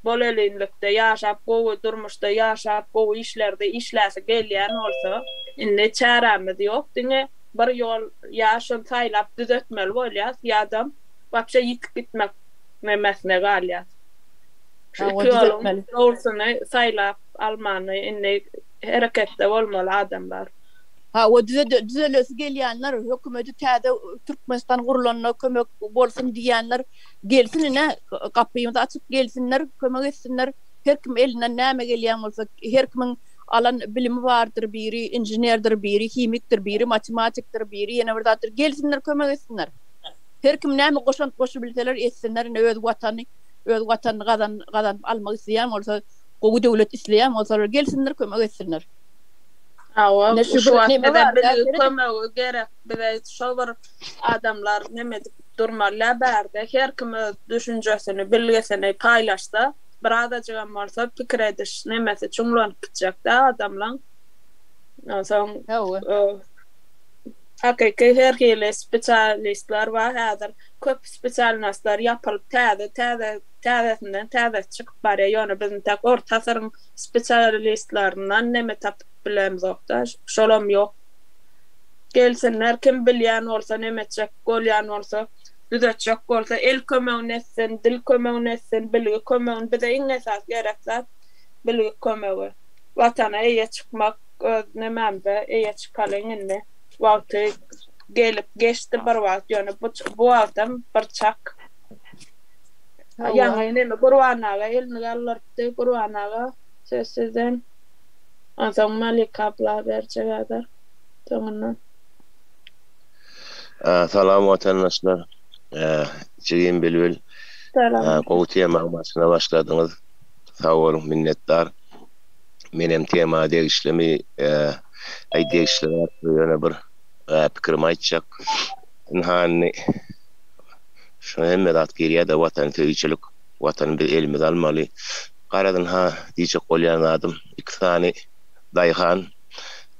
Speaker 1: bolelinlikde ýaşap gowy durmuşda ýaşap gowy işlerde işläsi gelýän bolsa indi çärämiz ýok diňe bir ýol ýa şony saýlap düzetmeli bolýas ýadam wapşe ýitip gitmek nemesine galýas. Şu iki ýoluň dogrusyny saýlap almany indi hereketde bolmaly adamlar.
Speaker 4: Hawa düzelesi gelýänler hökümeti täze Türkmenistan gurulanda kömek bolsun diýýänler gelsin ine gapymyzy açyk gelsinler kömek etsinler her kim elinden näme gelýän bolsa her kimiň alan bilimi bardyr biri inženerdir biri himikdir biri matematikdir biri ýene bir zatdyr gelsinler kömek etsinler her kim näme goşant goşubilseler etsinler ine öz watany öz watanyny gazan gazanyp almak isleýän bolsa gowy döwlet isleýän bolsalar gelsinler kömek etsinler.
Speaker 1: Hawa, şu wagt bize bilgi kömegi gerek. Bize şo bir adamlar neme edip durmaly bärde. Her kim öz düşünjesini, bilgisini paýlaşsa, birazajygam bolsa pikir ediş nemesi çuňlanyp gitjek-dä adamlaň. Onsoň hakyky her hili spesialistler bar häzir. Köp spesialnostlar ýapylyp täze täze täzesinden täzesi çykyp barýar. Ýöne biz intäk orta asyryň Spesialistlerinden neme tapyp bilemzokda şolam ýok. Gelsinler kim bilýän bolsa neme etjek bolýan bolsa düzetjek bolsa el kömegini etsin dil kömegini etsin bilgi kömegini bize iň esasy gerek zat bilgi kömegi watana eýe çykmak öz nemämize eýe çykalyň indi wagty gelip geçdi bir wagt ýöne bu wagtam bir çak Ýaňy neme Gurban aga elini galdyrypdy. Gurban aga söz sizden. Onsoň Malika abla berjek häzir soňundan.
Speaker 5: Salam watandaşlar. Jigim Bilbil.
Speaker 1: Salam.
Speaker 5: Gowy temaň başyna başladyňyz. Sag boluň minnetdar. Menem tema degişlimi? Aý degişli zat ýöne bir pikirimi aýtjak. Ynha indi Şuňa hemme zat girýär-de watany söýüjilik, watany biz elimize almaly. Garaz ynha diýjek bolýan zadym iki sany daýhan,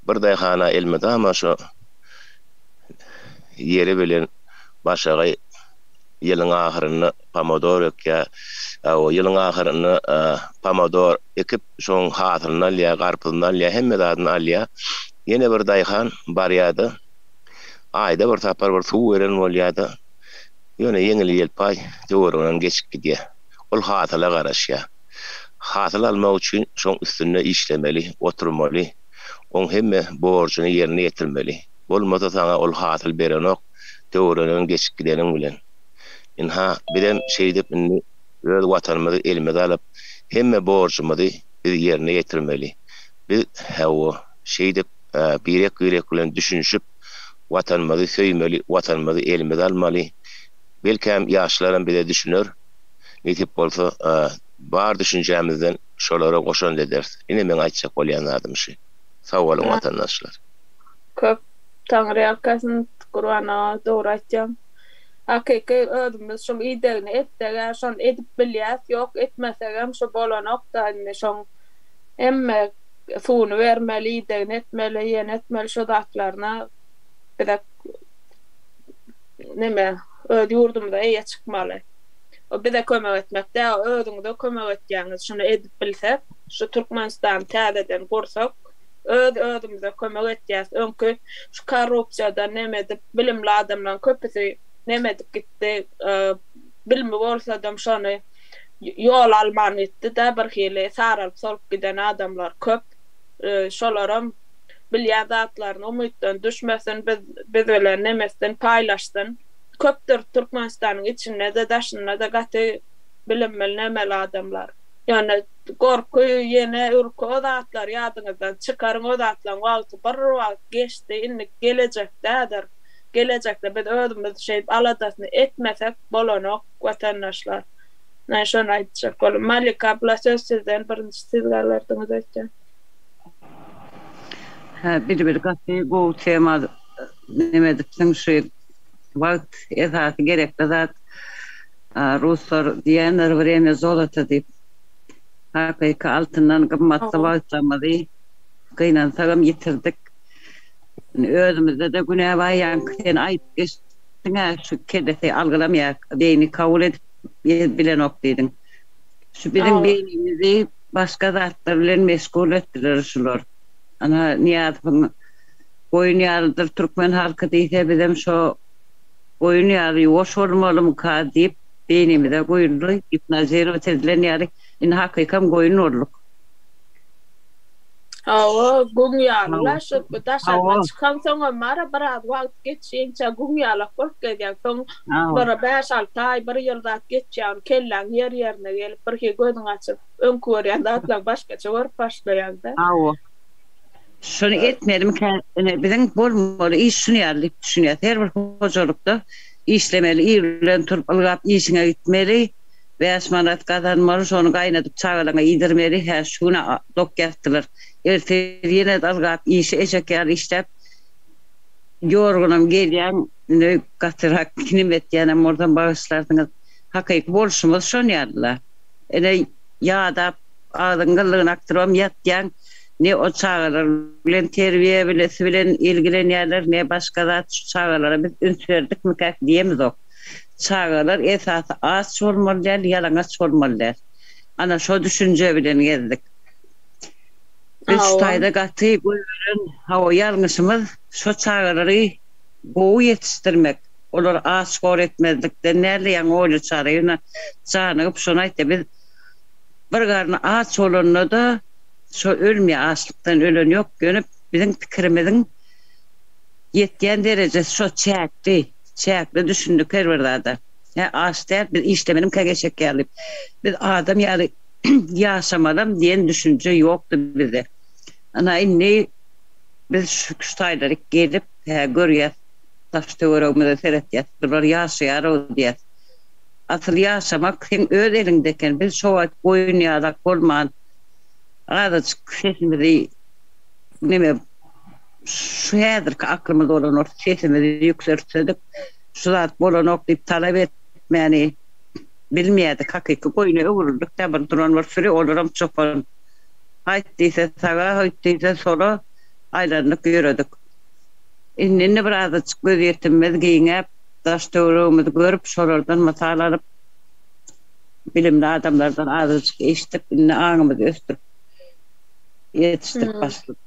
Speaker 5: bir daýhana elmydama şo ýeri bilen başagaý ýylyň ahyrynda pomodor ekýär, ýylyň ahyrynda pomodor ekip şoň hasylyny alýar, garpyzyny alýar, hemme zadyny alýar. Ýene bir daýhan barýar-da Aýda bir sapar bir suw beren bolýar-da, ýöne ýeňil-ýelpaý töwereginden geçip gidýär. Ol hasyla garaşýar. Hasyl almak üçin şoň üstünde işlemeli, oturmaly, oň hemme borjuny ýerine ýetirmeli. Bolmasa saňa ol hasyl berenok, töwereginden geçip gideniň bilen. Ynha, bizem şeýdip indi öz Watanymyzy elimize alyp, hemme borjumyzy biz ýerine ýetirmeli. Biz, hawa, şeýdip, birek-birek bilen düşünişip, Watanymyzy söýmeli, Watanymyzy elimize almaly. Belkäm, ýaşlaram bize düşüner. Nesip bolsa, bar düşünjämizden şolara goşant ederis. Ine, meň aýtjak bolýan zadym şu. Sag boluň, watandaşlar!
Speaker 1: Köp Taňryýalkasyn Gurban aga dogry aýtýaň. Hakyky özümiz şoň idegini etsegä şony edip bilýäs ýok etmesegem şo bolanokda indi şoň hemme suwuny bermeli, idegini etmeli, ýene etmeli şo zatlaryna bize neme öz ýurdumyza eýe çykmaly. O bize kömek etmek däl, özüňize kömek etýäňiz. Şuny edip bilsek, şu Türkmenistany täzeden gursak, öz özümize kömek etýäs. Öňki şu korrupsiýadan neme edip bilimli adamlaryň köpüsi neme edip gitdi. Bilimi bolsadam şony ýol alman gitdi-de birhili saralyp solup giden adamlar köp. Şolaram. bilýän zatlaryny umytdan düşmesin, biz biz bilen nemetsin, paýlaşsyn. Köpdür Türkmenistanyň içinde-de, daşynda-da gaty bilimli nemeli adamlar. Ýöne gorky, ýene ürki o zatlary ýadyňyzdan çykaryň, o zatlaryň wagty bir wagt geçdi, indi gelejekdädir. Gelejekde biz özümiz şeýdip aladasyny etmesek bolanok watandaşlar. Men şony aýtjak boldum. Malika abla söz sizden birinji siz galardyňyz öýtýän.
Speaker 6: Hä Bilbil gaty gowy tema neme edipsiň şu wagt esasy gerekli zat ruslar diýenler wremya zolota diýip hakyky altyndan gymmatly wagtlarymyzy gynansagam ýitirdik özümizde-de günä bar ýaňky sen aýdyp geçdiň-ä şu kellesi algylamaýar beýni kabul edip bilenok diýdiň şu biziň beýnimizi Başga zatlar bilen meşgul etdiler şular. Ana Nyýazowyň goýun ýalydyr türkmen halky diýse bizem şo goýun ýaly ýuwaş bolmalymyka diýip beýnimize guýuldy, gipnozirowat edilen ýaly indi hakykam goýun bolduk.
Speaker 1: Hawa, güň ýaly-la şu daşaryna çykaňsoňam bar-a biraz wagt geçýänçä güň ýalak bolup gezýäň. Soň bir bäş-alty aý, bir ýyl zat geçýär, kelläň ýer-ýerine gelip, birhili gözüňi açyp, öňki görýän zatlaryňy başgaça görüp başlaýaň-da.
Speaker 6: Hawa. Şuny etmelimikä, ine, biziň bolmaly iş şuny ýaly diýip düşünýäs. Her bir hojalykda işlemeli, ir bilen turup ylgap işiňe gitmeli, bäş manat gazanmaly, şony gaýnadyp çagalaňa iýdirmeli, hä, şu gün-ä dok ýatdylar, ertir ýene-de ylgap işe eşek ýaly işläp, Ýorgunam gelýäň, indi gatyrak kinim etýänem bolsam bagyşlarsyňyz. Hakyky bolşumyz şon ýaly-la. Ine, ýadap, agzyň gyllygyny akdyrybam ýatýaň. Ne o çagalar bilen terbiýe bilesi bilen ilgilenýärler, ne başga zat. Şu çagalara biz üns berdikmikäk diýemizok. Çagalar esasy aç bolmaly däl, ýalaňaç bolmaly däl. Ana, şo düşünje bilen gezdik. Biz şu taýda gaty goýberen hawa ýalňyşymyz şo çagalary gowy ýetişdirmek, olary aç-hor etmezlikden däldi, ýaňy Olýa Çaryýewna janygyp şony aýtdy, biz bir garny aç bolanda-da şo ölmeýär, açlykdan ölen ýok, ýöne biziň pikirimiziň ýetýän derejesi şo çäkli, çäkli düşündik her bir zada. Hä aç däl, biz işlemenimkä eşek ýaly, biz adam ýaly ýaşamalam diýen düşünje ýokdy bizde. Ana indi biz şu taýlaryk gelip, hä görýäs, daş-töweregimize seretýäs, bular ýaşaýar-ow diýýäs. Asyl ýaşamak seň öz eliňde eken. Biz şo wagt goýun ýalak bolman, azajyk sesimizi neme şu häzirki aklymyz bolan bolsa sesimizi ýükseltsedik, şu zat bolanok diýip talap etmäni Bilmeýärdik, hakyky goýna öwrüldik-dä, bir duran bir süri, olaram çopan. Haýt diýse saga, hoýt diýse sola aýlandyk ýöredik. Indi-indi bir azajyk gözýetimimiz giňäp, daş-töweregimizi görüp, şolardan mysal alyp, bilimli adamlardan azajyk eşidip, indi aňymyzy ösdürip ýetişdirip başladyk.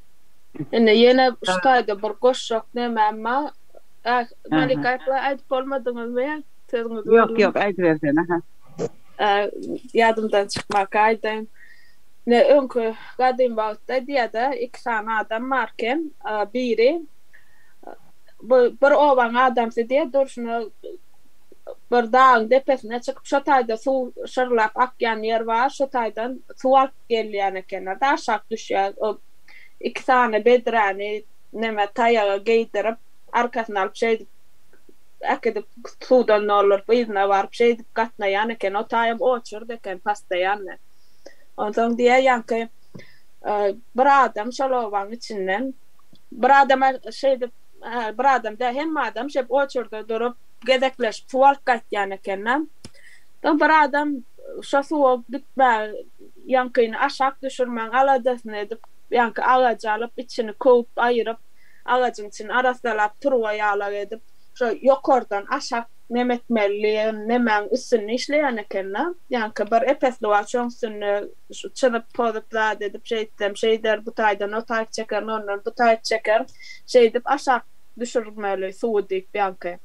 Speaker 1: Indi ýene şu taýda bir goşjak nemäm bar. Malika apa aýdyp bolmadyňyzmy ýa? Sözüňizi
Speaker 6: Ýok, ýok, aýdybersene, aha.
Speaker 1: Ýadymdan çykmaka aýdaýyn. Ine, öňki gadym wagtda diýýär-de, iki sany adam bar eken. Biri bu bir obaň adamsy diýýär, durşuna bir dagyň depesine çykyp, şo taýda suw şyrlap akýan ýer bar, şo taýdan suw alyp gelýän ekenler-de, aşak düşýär. O iki sany bedräni neme taýaga geýdirip, arkasyna alyp şeýdip äkidip suwdan dolduryp yzyna baryp şeýdip gatnaýan eken. O taýam oçurdy eken postoýanny. Onsoň diýýär ýaňky bir adam şol obaň içinden bir adama şeýdip bir adam däl hemme adam şeýdip oçurda durup gezekleşip suw alyp gaýtýan ekende. Soň bir adam şo suwa gitmäge ýaňkyny aşak düşürmegiň aladasyny edip ýaňky agajy alyp içini köwüp aýyryp agajyň içini arassalap turba ýalak edip şo ýokardan aşak neme etmeli diýen nemäň üstünde işleýän ekende ýaňky bir epesli wagt şoň üstünde şu çyzyp pozup zat edip şeýtsem şeýder bu taýdan o taýyk çekerin ondan bu taýyk çekerin şeýdip aşak düşürmeli suwy diýip ýaňky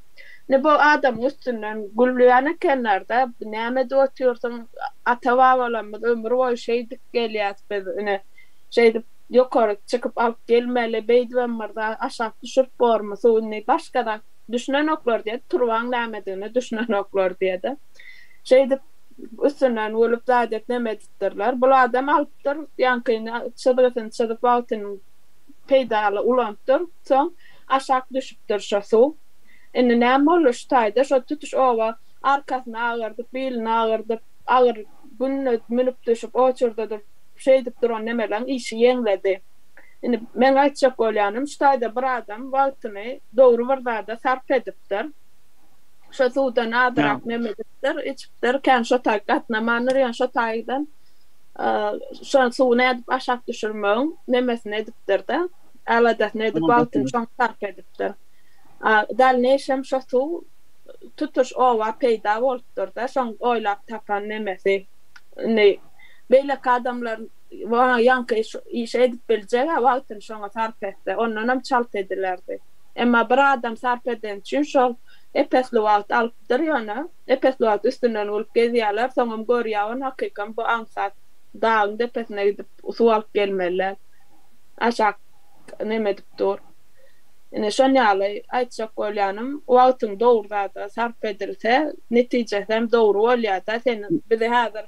Speaker 1: indi bu adamyň üstünden gülýän ekenlerde näme edip otyrsyň ata babalarymyz ömür boýy şeýdip gelýäs biz ine şeýdip. Ýokary çykyp alyp gelmeli, beýdibem bir zat aşak düşürip bormy suw indi başga zat düşünenoklar diýdi, turbaň nämedigine düşünenoklar diýdi. Şeýdip üstünden gülüp zat edip neme edipdirler. Bul adam alypdyr, ýaňkyny çyzgysyny çyzyp wagtyny peýdaly ulanypdyr. Soň aşak düşüpdir şo suw. Indi näme boldy şu taýda şo tutuş oba arkasyny agyrdyp, bilini agyrdyp, agyr günde münüp-düşüp oçurda durup şeýdip duran nemeleň işi ýeňledi. Indi meň aýtjak bolýanym şu taýda bir adam wagtyny dogry bir zada sarp edipdir. Şo suwdan azyrak neme edipdir, içipdir, kän şo taý gatnamandyr, ýöne şo taýdan şo suwy nädip aşak düşürmegiň nemesini edipdir-de, aladasyny edip wagtyny şoňa sarp edipdir. A dalneýşem şo suw tutuş oba peýda bolupdyr-da, şoň oýlap tapan nemesi. Indi beýleki adamlar ýaňky işi edip biljeg-ä wagtyny şoňa sarp etse, ondanam çalt edilerdi. Emma bir adam sarp edeni üçin şol ep-esli wagt alypdyr, ýöne ep-esli wagt üstünden gülüp gezýärler, soňam görýär ony hakykam bu aňsat dagyň depesine gidip suw alyp gelmeli däl. Aşak neme edip dur. Ine şon ýaly aýtjak bolýanym, wagtyň dogry zada sarp edilse, netijesem dogry bolýada, sen bizi häzir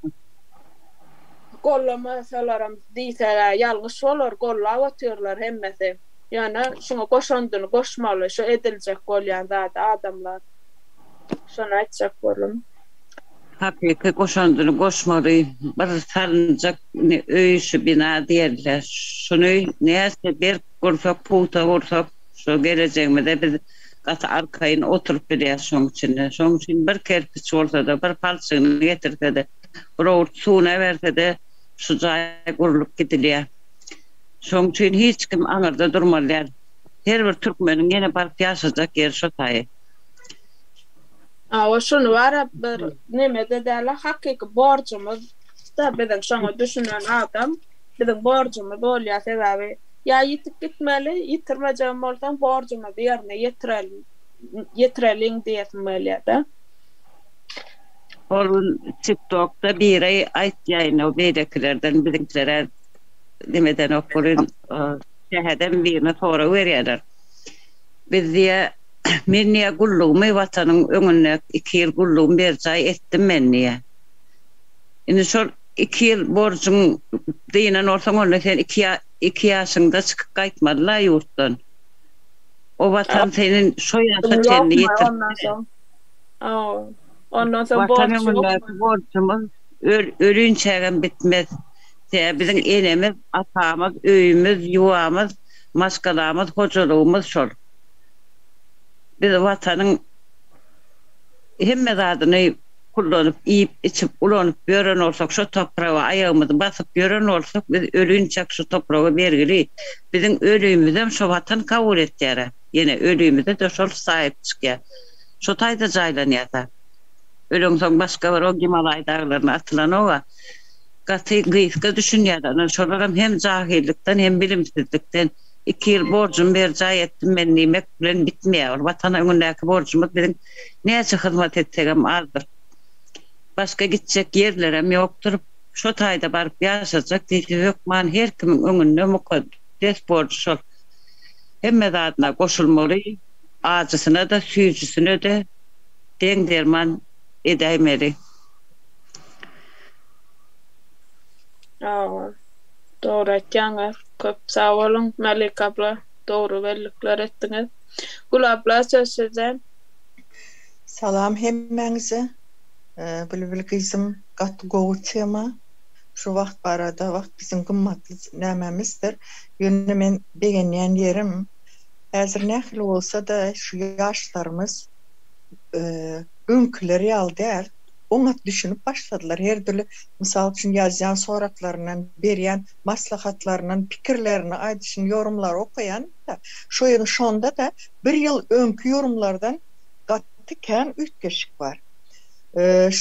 Speaker 1: gollamasalaram diýsegä ýalňyş bolar, gollap otyrlar hemmesi. Ýöne şuňa goşandyny goşmaly şu ediljek bolýan zada adamlar. Şony aýtjak boldum.
Speaker 6: Hakyky goşandyny goşmaly bir salynjak öý şu bina diýerler. Şuny näçe berk gursak pugta gursak şo gelejegimize biz gaty arkaýyn oturyp bilýäs şoň içinde. Şoň üçin bir kerpiç bolsada bir palçygyny getirsede bir owurt suwuny äbersede şu jaý gurlup gidilýär. Şoň üçin hiç kim aňyrda durmaly däl. Her bir türkmeniň ýene baryp ýaşajak ýeri şo taýy.
Speaker 1: Hawa şuny bara bir nemede däl hakyky borjumyz da biziň şoňa düşünen adam biziň borjumyz bolýar sebäbi ýa ýitip gitmeli ýitirmejegem bolsaň borjumyzy ýerine ýetireli ýetireliň diýesim gelýärde.
Speaker 6: Hol gün tiktokda biri aýtýa indi o beýlekilerden biziňkilere nemedenok welin şähedem birine sorag berýärler. Biz diýýä Men diýýär, gullugymy Watanyň öňünde iki ýyl gullugymy berjaý etdim men diýýär. Indi şol iki ýyl borjuň dynan bolsaň, onda sen iki iki ýaşyňda çykyp gaýtmaly-la ýurtdan. O Watan seni şo ýaşa çenli ýetiripdir.
Speaker 1: Ondan soň
Speaker 6: Watan öňündäki borjumyz ölinçägem bitmez. Sebäbi biziň enemiz, atamyz, öýümiz, ýuwamyz, maşgalamyz, hojalygymyz şol. Biz Watanyň hemme zadyny pullanyp, iýip, içip, ulanyp ýören bolsak, şo topraga aýagymyzy basyp ýören bolsak, biz ölinçäk şu topraga bergili. Biziň ölümizem şo Watan kabul etýär-ä. Ýene ölümize-de şol saýyp çykýar. Şo taýda jaýlanýas-a. Öleňsoň başga bir o Gimalaý daglaryna atylanog-a. Gaty gysga düşünýärler. Ynha, şolaram hem jahylykdan, hem bilimsizlikden. Iki ýyl borjumy berjaý etdim men diýmek bilen bitmeýär. Ol Watan öňündäki borjumyz biziň näçe hyzmat etsegem azdyr. Başga gitjek ýerlerem ýokdur. Şo taýda baryp ýaşajak diýse hökman her kimiň öňünde mukaddes borjy şol. Hemme zadyna goşulmaly, ajysyna-da, süýjüsine-de deň derman edäýmeli.
Speaker 1: Hawa. Dogry aýtýaňyz. Köp sag boluň Mälika abla dogry bellikler etdiňiz. Gül abla söz sizde.
Speaker 7: Salam hemmäňize. Bilbil gyzym gaty gowy tema. Şu wagt barada wagt biziň gymmatly nämämizdir. Ýöne men begenýän ýerim häzir nähili bolsada şu ýaşlarymyz öňküler ýaly däl. oňat düşünip başladylar. Her dürli, mysal üçin, ýazýan soraklaryndan, berýän maslahatlaryndan, pikirlerini aýdyşyny, ýorumlary okaýan-da, şo ýeriň şonda-da bir ýyl öňki ýorumlardan gaty kän üýtgeşik bar.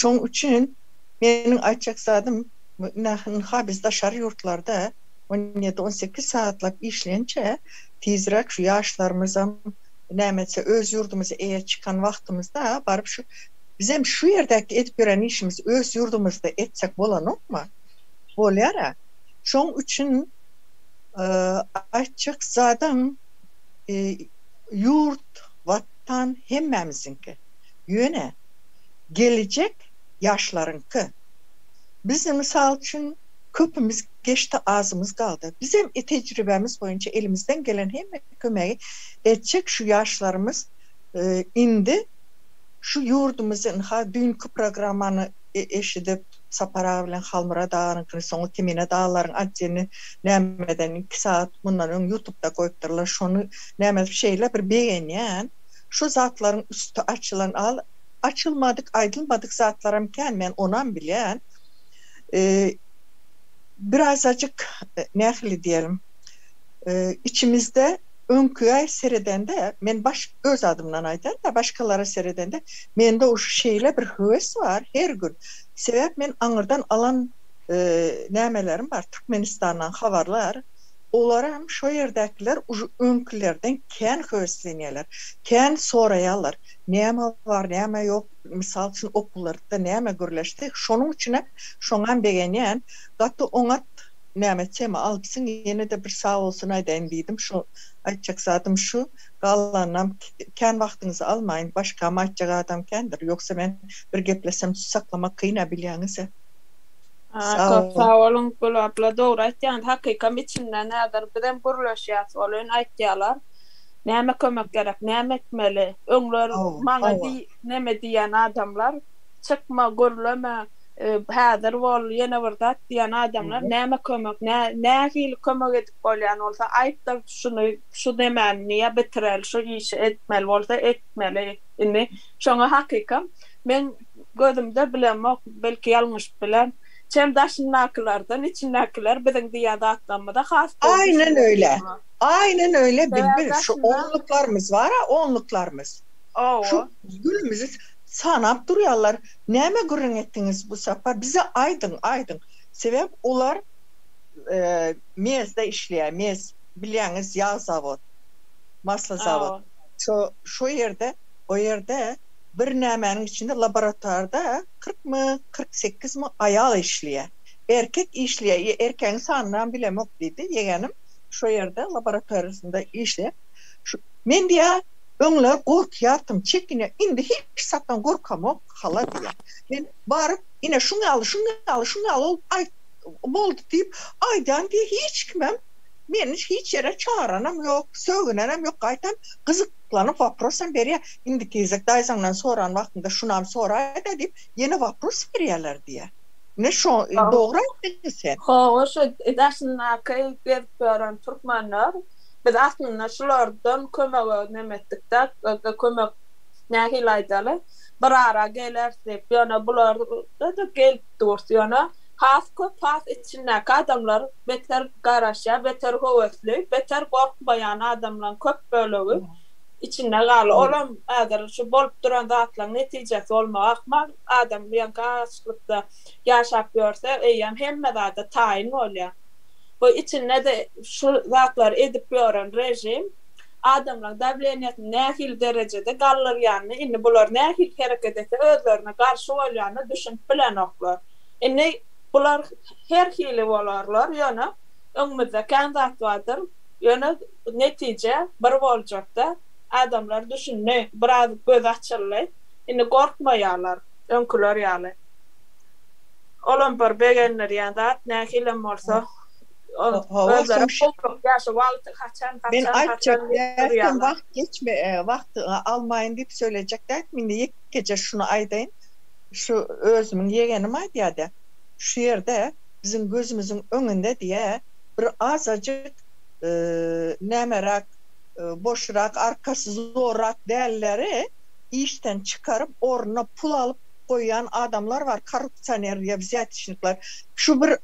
Speaker 7: Şoň üçin meniň aýtjak zadym, ynha biz daşary ýurtlarda on ýedi, on sekiz sagatlap işleýänçä, tizräk şu ýaşlarymyzam näme etse öz ýurdumyza eýe çykan wagtymyzda baryp şu Bizem şu ýerdäki edip ýören işimizi öz ýurdumyzda etsek bolanokmy? Bolýar-a. Şoň üçin Aýtjak zadym ýurt, watan hemmämiziňki. Ýöne gelejek ýaşlaryňky. Biz mysal üçin köpümiz geçdi azymyz galdy. Bizem tejribämiz boýunça elimizden gelen hemme kömegi etjek şu ýaşlarymyz indi şu ýurdumyzy ynha düýnki programmany eşidip Sapar aga bilen Halmyrat aganyňkyny soňy Kemine daglaryň atjeni nämeden iki sagat mundan öň ýutubda goýupdyrlar şony näme şeýle bir begenýän şu zatlaryň üsti açylan al açylmadyk aýdylmadyk zatlaram kän men onam bilýän birazajyk nähili diýelim içimizde öňküä seredende men baş öz adymdan aýdanda başgalara seredende mende uşu şeýle bir höwes bar her gün sebäp men aňyrdan alan nämelerim bar Türkmenistandan habarlar olaram şo ýerdäkiler uje öňkülerden kän höweslenýärler kän soraýarlar näme bar näme ýok mysal üçin okuwlarda näme gürleşdi şonuň üçinem şoňam begenýän gaty oňat näme tema alypsyň ýene-de bir sag bolsun aýdaýyn diýdim şu aýtjak zadym şu galanynam kän wagtyňyzy almaýyn başgam aýtjak adam kändir ýogsa men bir geplesem saklamak kyn-a bilýäňiz-ä.
Speaker 1: Sag Köp sag boluň Gül abla dogry aýtýaňyz hakykam içinden häzir bizem gürleşýäs welin aýtýalar näme kömek gerek näme etmeli öňler maňa diý neme diýýän adamlar çykma gürleme häzir bol, ýene bir zat diýen adamlar näme kömek, nähili kömek edip bolýan bolsa aýt-da şuny, şu nemäni niýe bitireli, şu işi etmeli bolsa etmeli. Indi şoňa hakykam meň gözümde bilemok, belki ýalňyşyp bilerin, çem daşyndakylardan içindäkiler biziň diýýän zatlarymyza has gowy
Speaker 7: Aýnen öýle. Aýnen öýle Bilbil. Şu onluklarymyz bar-a, onluklarymyz. Şu günümizi sanap durýarlar. Näme gürrüň etdiňiz bu sapar? Bize aýdyň, aýdyň. Sebäp olar MEZ-de işleýär. MEZ, bilýäňiz, ýag zawod, masla zawod. Şo, şo ýerde, o ýerde bir nämäniň içinde laboratorda kyrkmy, 48 mi aýal işleýär. Erkek işleýär, erkegiň sanynam bilemok diýdi ýegenim. Şo ýerde laboratoriýasynda işleýär. Şu, men diýýär, Öňler gorkýartym, çekinýär, indi hiç zatdan gorkamok, hala diýýär. Men baryp, ine şuň ýaly, şuň ýaly, şuň ýaly bolup aýt, boldy diýip aýdýan diýýär, hiç kimem meni hiç ýere çagyranam ýok, sögünenem ýok, gaýtam gyzyklanyp woprosam berýär. Indiki gezek daýzaňdan soran wagtyňda şunam soraý-da diýip, ýene wopros berýärler diýýär. Ine şo dogry aýtdyň sen.
Speaker 1: Hawa, şu daşyndaky gezip ýören türkmenler Biz aslynda şulardan kömege neme etdik-de, kömek nähili aýdaly, bir ara geleris diýip, ýöne bularda-da gelip durus, ýöne has köp, has içindäki adamlar beter garaşýar, beter höwesli, beter gorkmaýan adamlaryň köp bölegi içinde galdy. Olam häzir şu bolup duran zatlaryň netijesi bolmagy ahmal, adam ýaňky açlykda ýaşap ýörse, eýýäm hemme zada taýyn bolýar. Bu içinde-de şu zatlary edip ýören režim adamlaryň dawleniýasyny nähili derejede galdyrýanyny, indi bular nähili hereket etse özlerine garşy bolýanyna düşünip bilenoklar. Indi bular her hili bolarlar, ýöne öňümizde kän zat bardyr, ýöne netije bir boljakda, adamlar düşündi, biraz gözi açyldy, indi gorkmaýarlar öňküler ýaly. Olam bir begendirýän zat, nähilem bolsa özleri howlukýar şu wagty haçan,
Speaker 7: Men
Speaker 1: haçan,
Speaker 7: aýtjak
Speaker 1: haçan diýip
Speaker 7: däldim,
Speaker 1: durýarlar.
Speaker 7: wagt geçme, wagty almaýyn diýip söýlejek däldim, indi ýekeje şuny aýdaýyn, şu özümiň ýegenim aýdýardy, şu ýerde biziň gözümiziň öňünde diýä, bir azajyk nämeräk, boşrak, arkasy zorrak dälleri işden çykaryp, ornuna pul alyp goýýan adamlar bar korrupsioner ýa wzýatçnikler şu bir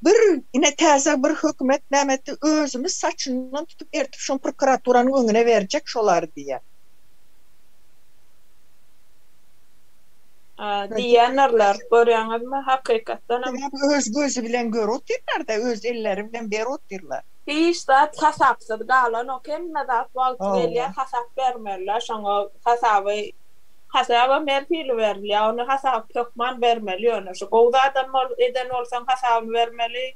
Speaker 7: bir ine täze bir hökümet näme etdi özümiz saçyndan tutup ertip şony prokuraturanyň öňüne berjek şolary diýýär.
Speaker 1: Diýýändirler görýäňizmi hakykatdanam.
Speaker 7: Sebäbi öz gözi bilen görüp otyrlarda öz elleri bilen berip otyrlar.
Speaker 1: Hiç zat hasapsyz galanok hemme zat wagty gelýär hasap bermeliler şoňa hasaby Hasabam her hili berilýär. Ony hasap hökman bermeli ýöne şu gowy zadam eden bolsaň hasabyny bermeli.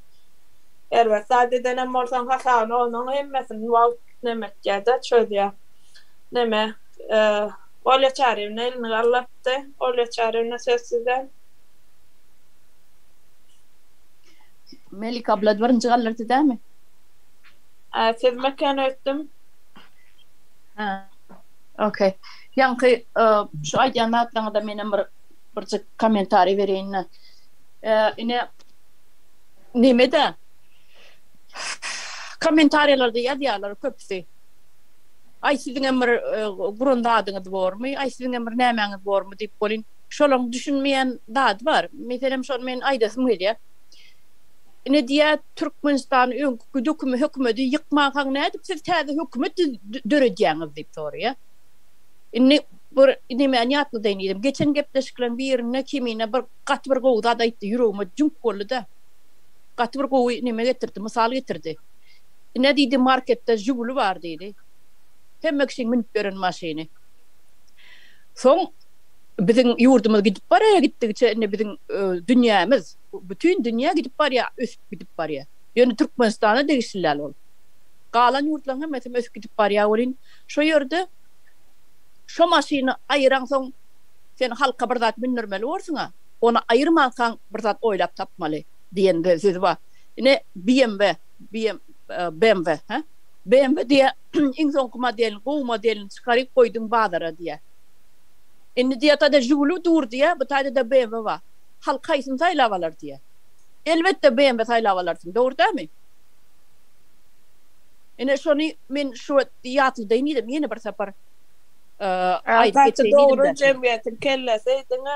Speaker 1: Erbet zat edenem bolsaň hasabyny onuň hemmesini wagt neme etýär-de, çözýär. Neme, Olýa Çaryýewna elini galdyrtdy. Olýa Çaryýewna söz sizde.
Speaker 4: Melik abla birinji galdyrdy dämi?
Speaker 1: Siz meken öýtdüm.
Speaker 4: Hä. Okey. Ýaňky şu aýdýan zatlaryňyza menem bir birjik kommentariý bereýin-de. Ine Neme-de kommentariýalarda ýazýarlar köpüsi. Aý siziňem bir guran zadyňyz bormy, aý siziňem bir nämäňiz bormy diýip welin, şolaň düşünmeýän zady bar. Meselem şony men aýdasym gelýär. Ine diýýär Türkmenistan öňki dökümi hökümedi ýykmankaň nädip siz täze hökümet döredýäňiz diýip soraýar. Indi bir nemäni ýatladaýyn diýdim. Geçen gepleşikleriň birinde Kemine bir gaty bir gowy zat aýtdy, ýüregime jüňk boldy-da. Gaty bir gowy neme getirdi, mysal getirdi. Ine diýdi, marketde Žiguli bar diýdi. Hemme kişiň münüp ýören maşyny. Soň biziň ýurdumyz gidip barýar gitdigiçe indi biziň dünýämiz, bütin dünýä gidip barýar, ösüp gidip barýar. Ýöne Türkmenistana degişli däl ol. Galan ýurtlaryň hemmesem ösüp gidip barýar welin, şo ýerde şo maşyny aýyraňsoň sen halka bir zat mündürmeli borsuň-a, ony aýyrmankaň bir zat oýlap tapmaly diýen sözi bar. Ine, BMW, BMW, hä? BMW diýýär, iň soňky modelini, gowy modelini çykaryp goýduň bazara diýýär. Indi diýýär, taýda Žiguli dur diýýär, bu taýda-da BMW bar. Halk haýsyny saýlap alar diýýär. Elbetde BMW saýlap alarsyň, dogry dälmi? Ine, şony men şu wagt ýatladaýyn diýdim, ýene bir sapar.
Speaker 1: aýdyp Gaty geçeýin dogry diýdim-de. jemgyýetiň kellesi diňe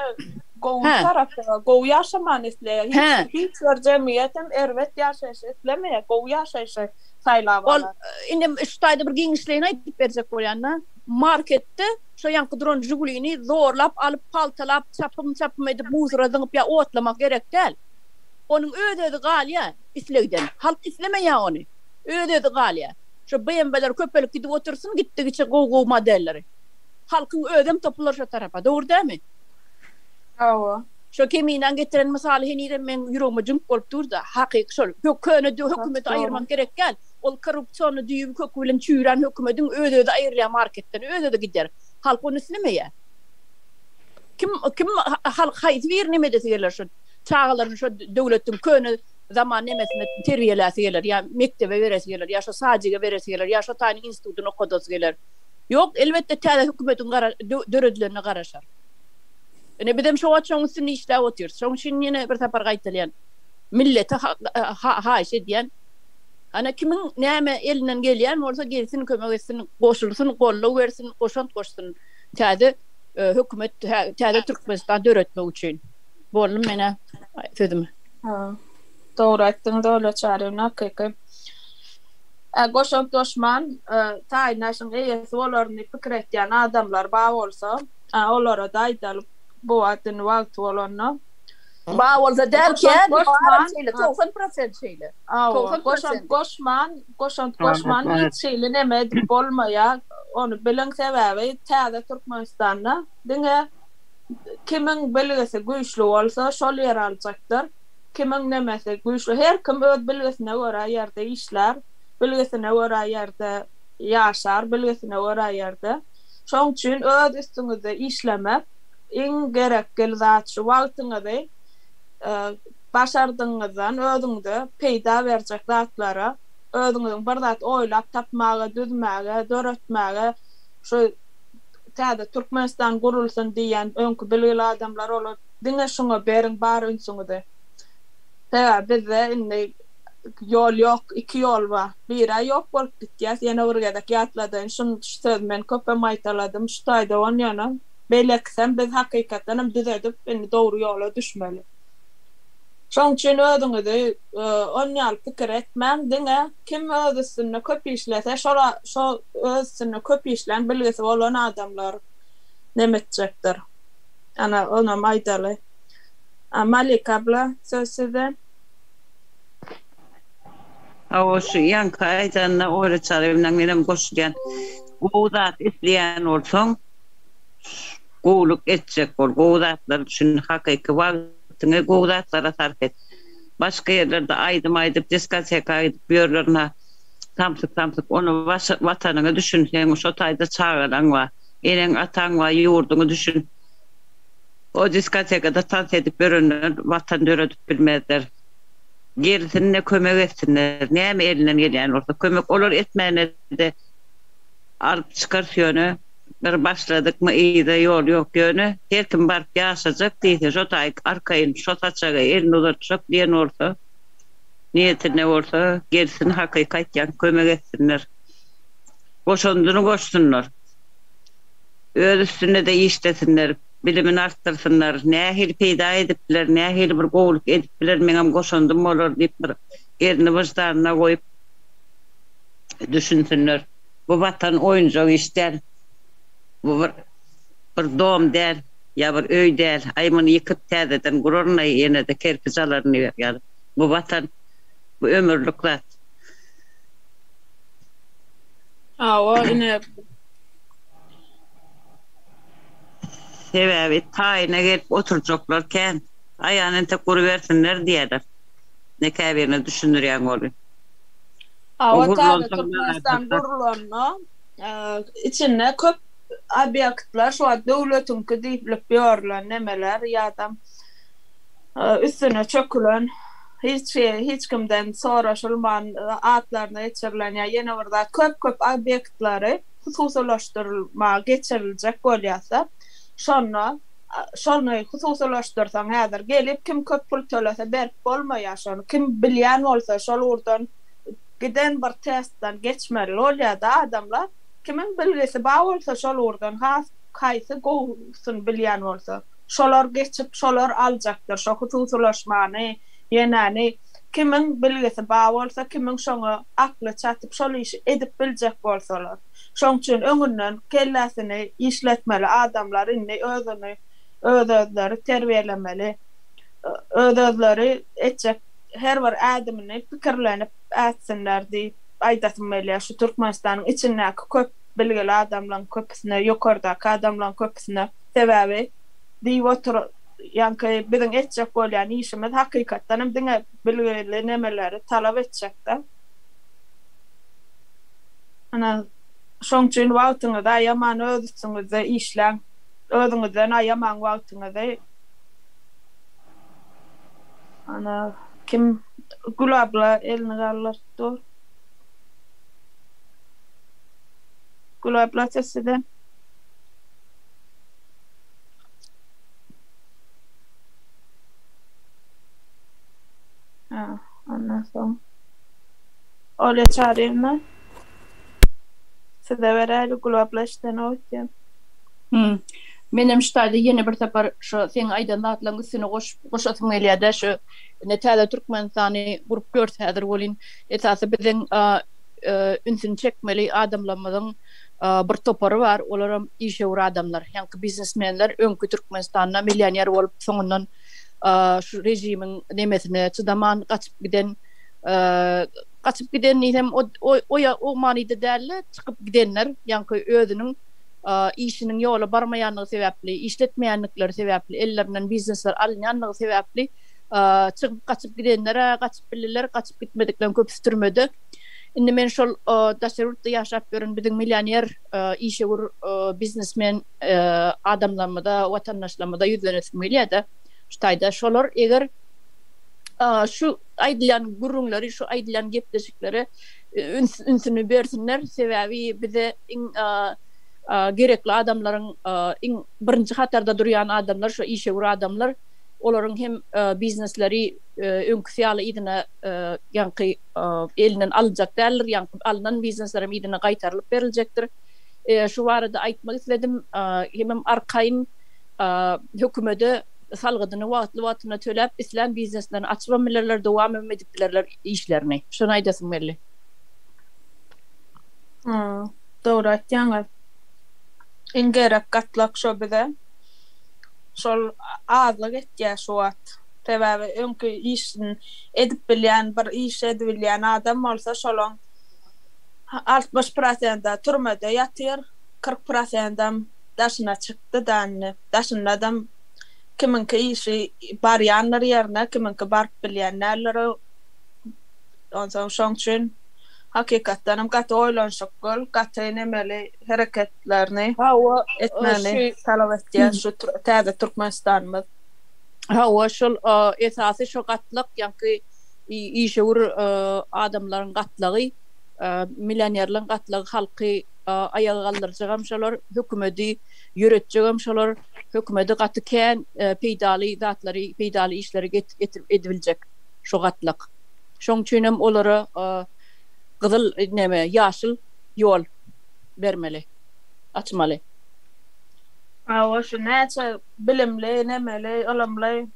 Speaker 1: gowy Hä. tarapy, gowy ýaşamany isleýär. Hiç Hä. hiç bir jemgyýet hem erbet ýaşaýşy islemeýär, gowy ýaşaýşy saýlap
Speaker 4: Ol
Speaker 1: alar.
Speaker 4: indi şu taýda bir giňişleýin aýdyp berjek bolýan-da. Marketde şo ýaňky duran Žigulini zorlap alyp, paltalap, çapym-çapym edip musora zyňyp ýa otlamak gerek däl. Onuň öz-özi galýar islegden. Halk islemeýär ony. Öz-özi galýar. Şo BMW-ler köpelip gidip otursyn gitdigiçe gowy gowy modelleri. Halkyň özem topular şo tarapa. Dogry dälmi?
Speaker 1: Hawa.
Speaker 4: Şo Keminaň getiren mysaly henizem meň ýüregime jüňk bolup dur-da. Hakyky şol. Köne hökümeti aýyrmak gerek däl. Ol korrupsiony düýbi köki bilen çüýrän hökümediň öz-özi aýrylýar marketden, öz-özi gidýär. Halk ony islemeýär. Kim kim halk haýsy biri neme edesi geler şo çagalaryny şo döwletiň köne zaman nemesinde terbiýeläsi geler, ýa mekdebe beresi geler, ýa şo sadige beresi geler, ýa şo taýynyň institutyny okadasy geler. Ýok, elbetde täze hökümetiň gara döredilenine garaşar. Ine bizem şo wagt şoň üstünde işläp otyrys. Şoň üçin ýene bir sapar gaýtalýan, millete haýyş edýän, hany kimiň näme elinden gelýän bolsa gelsin kömek etsin, goşulsyn, goldaw bersin, goşant goşsun täze hökümet, täze Türkmenistan döretmek üçin. Boldum menä sözüm.
Speaker 1: Dogry aýtdyňyz Olýa Çaryýewna hakyky goşant goşman taýyn aşyň eýesi bolaryn diýip pikir etýän adamlar bar bolsa olara-da aýdaly bu wagt indi wagty bolanda.
Speaker 4: Bar bolsa däl kän baram şeýle 90 prosent şeýle.
Speaker 1: Hawa goşant goşman goşant goşman hiç hili neme edip bolmaýar ony biliň sebäbi täze Türkmenistanda diňe Kimiň bilgisi güýçli bolsa, şol ýeri aljakdyr. Kimiň nemesi güýçli, her kim öz bilgisine görä ýerde işlär, bilgisine görä ýerde ýaşar, bilgisine görä ýerde. Şoň üçin öz üstüňizde işlemek iň gerekgil zat şu wagtyňyzy başardygyňyzdan özüňize peýda berjek zatlara, özüňiziň bir zat oýlap tapmaga, düzmäge, döretmäge şu Täze Türkmenistan gurulsyn diýýän öňki bilgili adamlar olar diňe şuňa beriň bar ünsüňizi. Sebäbi bizde indi ýol ýok iki ýol bar. Birä ýok bolup gitýäs ýene bir gezek ýatladaýyn şun şu sözi men köpem gaýtaladym şu taýda on ýöne beýlekisem biz hakykatdanam düzedip indi dogry ýola düşmeli. Şoň üçin özüňizi on ýaly pikir etmäň diňe kim öz üstünde köp işlese şol şo öz üstünde köp işlän bilgisi bolan adamlar neme etjekdir. Ana onam aýdaly. Malika abla söz sizde.
Speaker 6: Hawa şu ýaňky aýdanyna Oýla Çaryýewnaň menem goşulýan. Gowy zat isleýän bolsaň gowulyk etjek bol. Gowy zatlar üçin hakyky wagtyňy gowy zatlara sarp et. Başga ýerlerde aýdym aýdyp, diskoteka gidip ýörler ynha. Samsyk-samsyk, ony watanyňy düşün, seň şo taýda çagalaň bar, eneň-ataň bar, ýurduňy düşün. O diskotekada tans edip ýörenler watan döredip bilmezler. Gelsin-de kömek etsinler, näme elinden gelýän bolsa kömek, olar etmänede alyp çykarys ýöne bir başladykmy yza ýol ýok ýöne her kim baryp ýaşajak diýse şo taýyk arkaýyn şo saçaga elini uzatjak diýen bolsa niýetinde bolsa gelsin hakyky aýtýan kömek etsinler goşandyny goşsunlar öz üstünde-de işlesinler bilimini artdyrsynlar nähili peýda edip biler nähili bir gowulyk edip biler meňem goşandym bolar diýip bir elini wyždanyna goýup düşünsinler. Bu watan oýunjak iş däl. Bu bir bir dom däl, ýa bir öý däl. Aý muny ýykyp täzeden guraryn-aý, ýene-de kerpiç alaryn diýer ýaly. Bu watan, bu ömürlik zat.
Speaker 1: Hawa, ine.
Speaker 6: Sebäbi taýyna gelip oturjaklar kän. Aýany entek gurubersinler diýerler. Ne käbirine düşündirýäň ony.
Speaker 1: Hawa täze Türkmenistan gurlanda içinde köp obýektler şu wagt döwletiňki diýlip ýörülen nemeler ýa-da üstüne çökülen hiç hiç kimden soraşylman atlaryna geçirilen ýa ýene bir zat köp köp obýektleri hususylaşdyrylmaga geçiriljek bolýarsa şonda şony hususylaşdyrsaň häzir gelip kim köp pul tölese berip bolmaýar şony kim bilýän bolsa şol ugurdan giden bir testden geçmeli bolýada adamlar kimiň bilgisi bar bolsa şol ugurdan has haýsy gowusyny bilýän bolsa şolar geçip şolar aljakdyr şo hususylaşmany ýenäni kimiň bilgisi bar bolsa kimiň şoňa akly çatyp şol işi edip biljek bolsalar. Şoň üçin öňünden kellesini işletmeli adamlar indi özüni öz-özleri terbiýelemeli. Öz-özleri etjek her bir ädimini pikirlenip ätsinler diýip aýdasym gelýär. Şu Türkmenistanyň içindäki köp bilgili adamlaryň köpüsine, ýokardaky adamlaryň köpüsine. Sebäbi diýip otur ýaňky biziň etjek bolýan işimiz hakykatdan hem diňe bilgili nemeleri talap etjekde. Ana, şoň üçin wagtyňyzy aýaman öz üstüňizde işläň. Özüňizden aýamaň wagtyňyzy. Ana, kim Gül abla elini galdyryp dur. Gül abla söz size. Ha, ondan soň. Olýa Çaryýewna. Size beräýli Gül abla işden öýtýän.
Speaker 4: Hum. Menem şu taýda ýene bir sapar şu seň aýdan zatlaryň üstüne goşup goşasym gelýärde şu ine täze Türkmenistany gurup ýörüs häzir welin esasy biziň ünsüni çekmeli adamlarymyzyň bir topary bar olaram işewür adamlar ýaňky biznesmenler öňki Türkmenistanda millioner bolup soňundan şu režimiň nemesine çydaman gaçyp giden gaçyp giden diýsem o o o manyda däl-de, çykyp gidenler, ýaňky özüniň işiniň ýola barmaýanlygy sebäpli, işletmeýänlikleri sebäpli, ellerinden biznesler alynýanlygy sebäpli çykyp gaçyp gidenler-ä gaçyp bildiler, gaçyp gitmedikleriň köpüsi türmede. Indi men şol daşary ýurtda ýaşap ýören biziň millioner, işewür biznesmen adamlarymyza, watandaşlarymyza ýüzlenesim gelýär-de şu taýda. Şolar eger şu aýdylýan gürrüňleri, şu aýdylýan gepleşiklere üns ünsüni bersinler. Sebäbi bize iň gerekli adamlaryň iň birinji hatarda durýan adamlar şu işewür adamlar. Olaryň hem biznesleri öňküsi ýaly yzyna ýaňky elinden alynjak däldir. Ýaňky alnan biznesler hem yzyna gaýtarylyp beriljekdir. Şu barada aýtmak isledim. Hemem arkaýyn hökümede salgydyny wagtly-wagtynda töläp, islän bizneslerini açybam bilerler, dowam hem edip bilerler işlerini. Şony aýdasym geldi.
Speaker 1: Dogry aýtýaňyz. Iň gerek gatlak şo bize. Şol azlyk etýär şu wagt. Sebäbi öňki işini edip bilýän, bir iş edibilýän adam bolsa şolaň 60 prosenti türmede ýatyr, 40 prosendem daşyna çykdy-da indi. Daşyndadam. Kimiňki işi barýandyr ýerine, kimiňki baryp bilýän däldir. Onsoň şoň üçin hakykatdanam gaty oýlanyşykly, gaty nemeli hereketlerini
Speaker 4: Hawa,
Speaker 1: etmegini
Speaker 4: şu
Speaker 1: talap etýär şu täze Türkmenistanymyz.
Speaker 4: Hawa, şol esasy şo gatlak, ýaňky işewür adamlaryň gatlagy, millionerleriň gatlagy halky aýaga galdyrjagam şolar, hökümedi ýöretjegem şolar, hökümede gaty kän peýdaly zatlary, peýdaly işleri getirip edibiljek şo gatlak. Şoň üçinem olara gyzyl neme, ýaşyl ýol bermeli, açmaly.
Speaker 1: Hawa, şu näçe bilimli, nemeli, ylymly,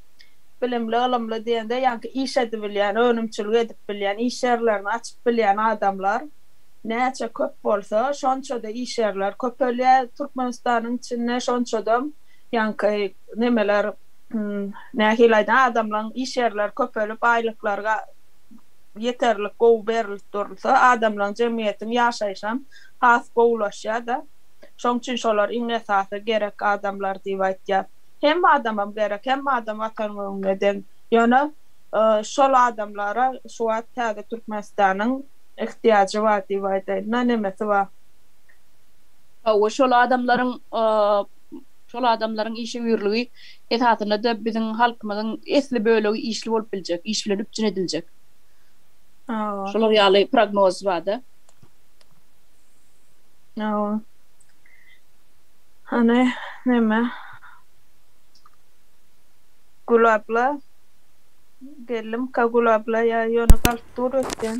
Speaker 1: bilimli, ylymly diýende, ýaňky iş edibilýän, önümçilik edip bilýän, iş ýerlerini açyp bilýän adamlar näçe köp bolsa, şonça-da iş ýerler köpelýär Türkmenistanyň içinde, şonça-da ýaňky nemeler, nähili aýdaýyn, adamlaryň iş ýerleri köpelip, aýlyklary ýeterlik gowy berilip durulsa, adamlaryň, jemgyýetiň ýaşaýşam has gowulaşýar-da. Şoň üçin şolar iň esasy gerek adamlar diýip aýtýar. Hemme adamam gerek, hemme adam Watanyň öňünde deň. Ýöne şol adamlara şu wagt täze Türkmenistanyň ihtiýajy bar diýip aýdaýyn. Na nemesi bar.
Speaker 4: Hawa, şol adamlaryň şol adamlaryň işewürligi esasynda-da biziň halkymyzyň esli bölegi işli bolup biljek, iş bilen üpjün ediljek.
Speaker 1: Hawa.
Speaker 4: Şolar ýaly prognoz bar-da.
Speaker 1: Hawa. Hany neme? Gül abla geldimka Gül abla ýa ýöne galyp dur öýtýän.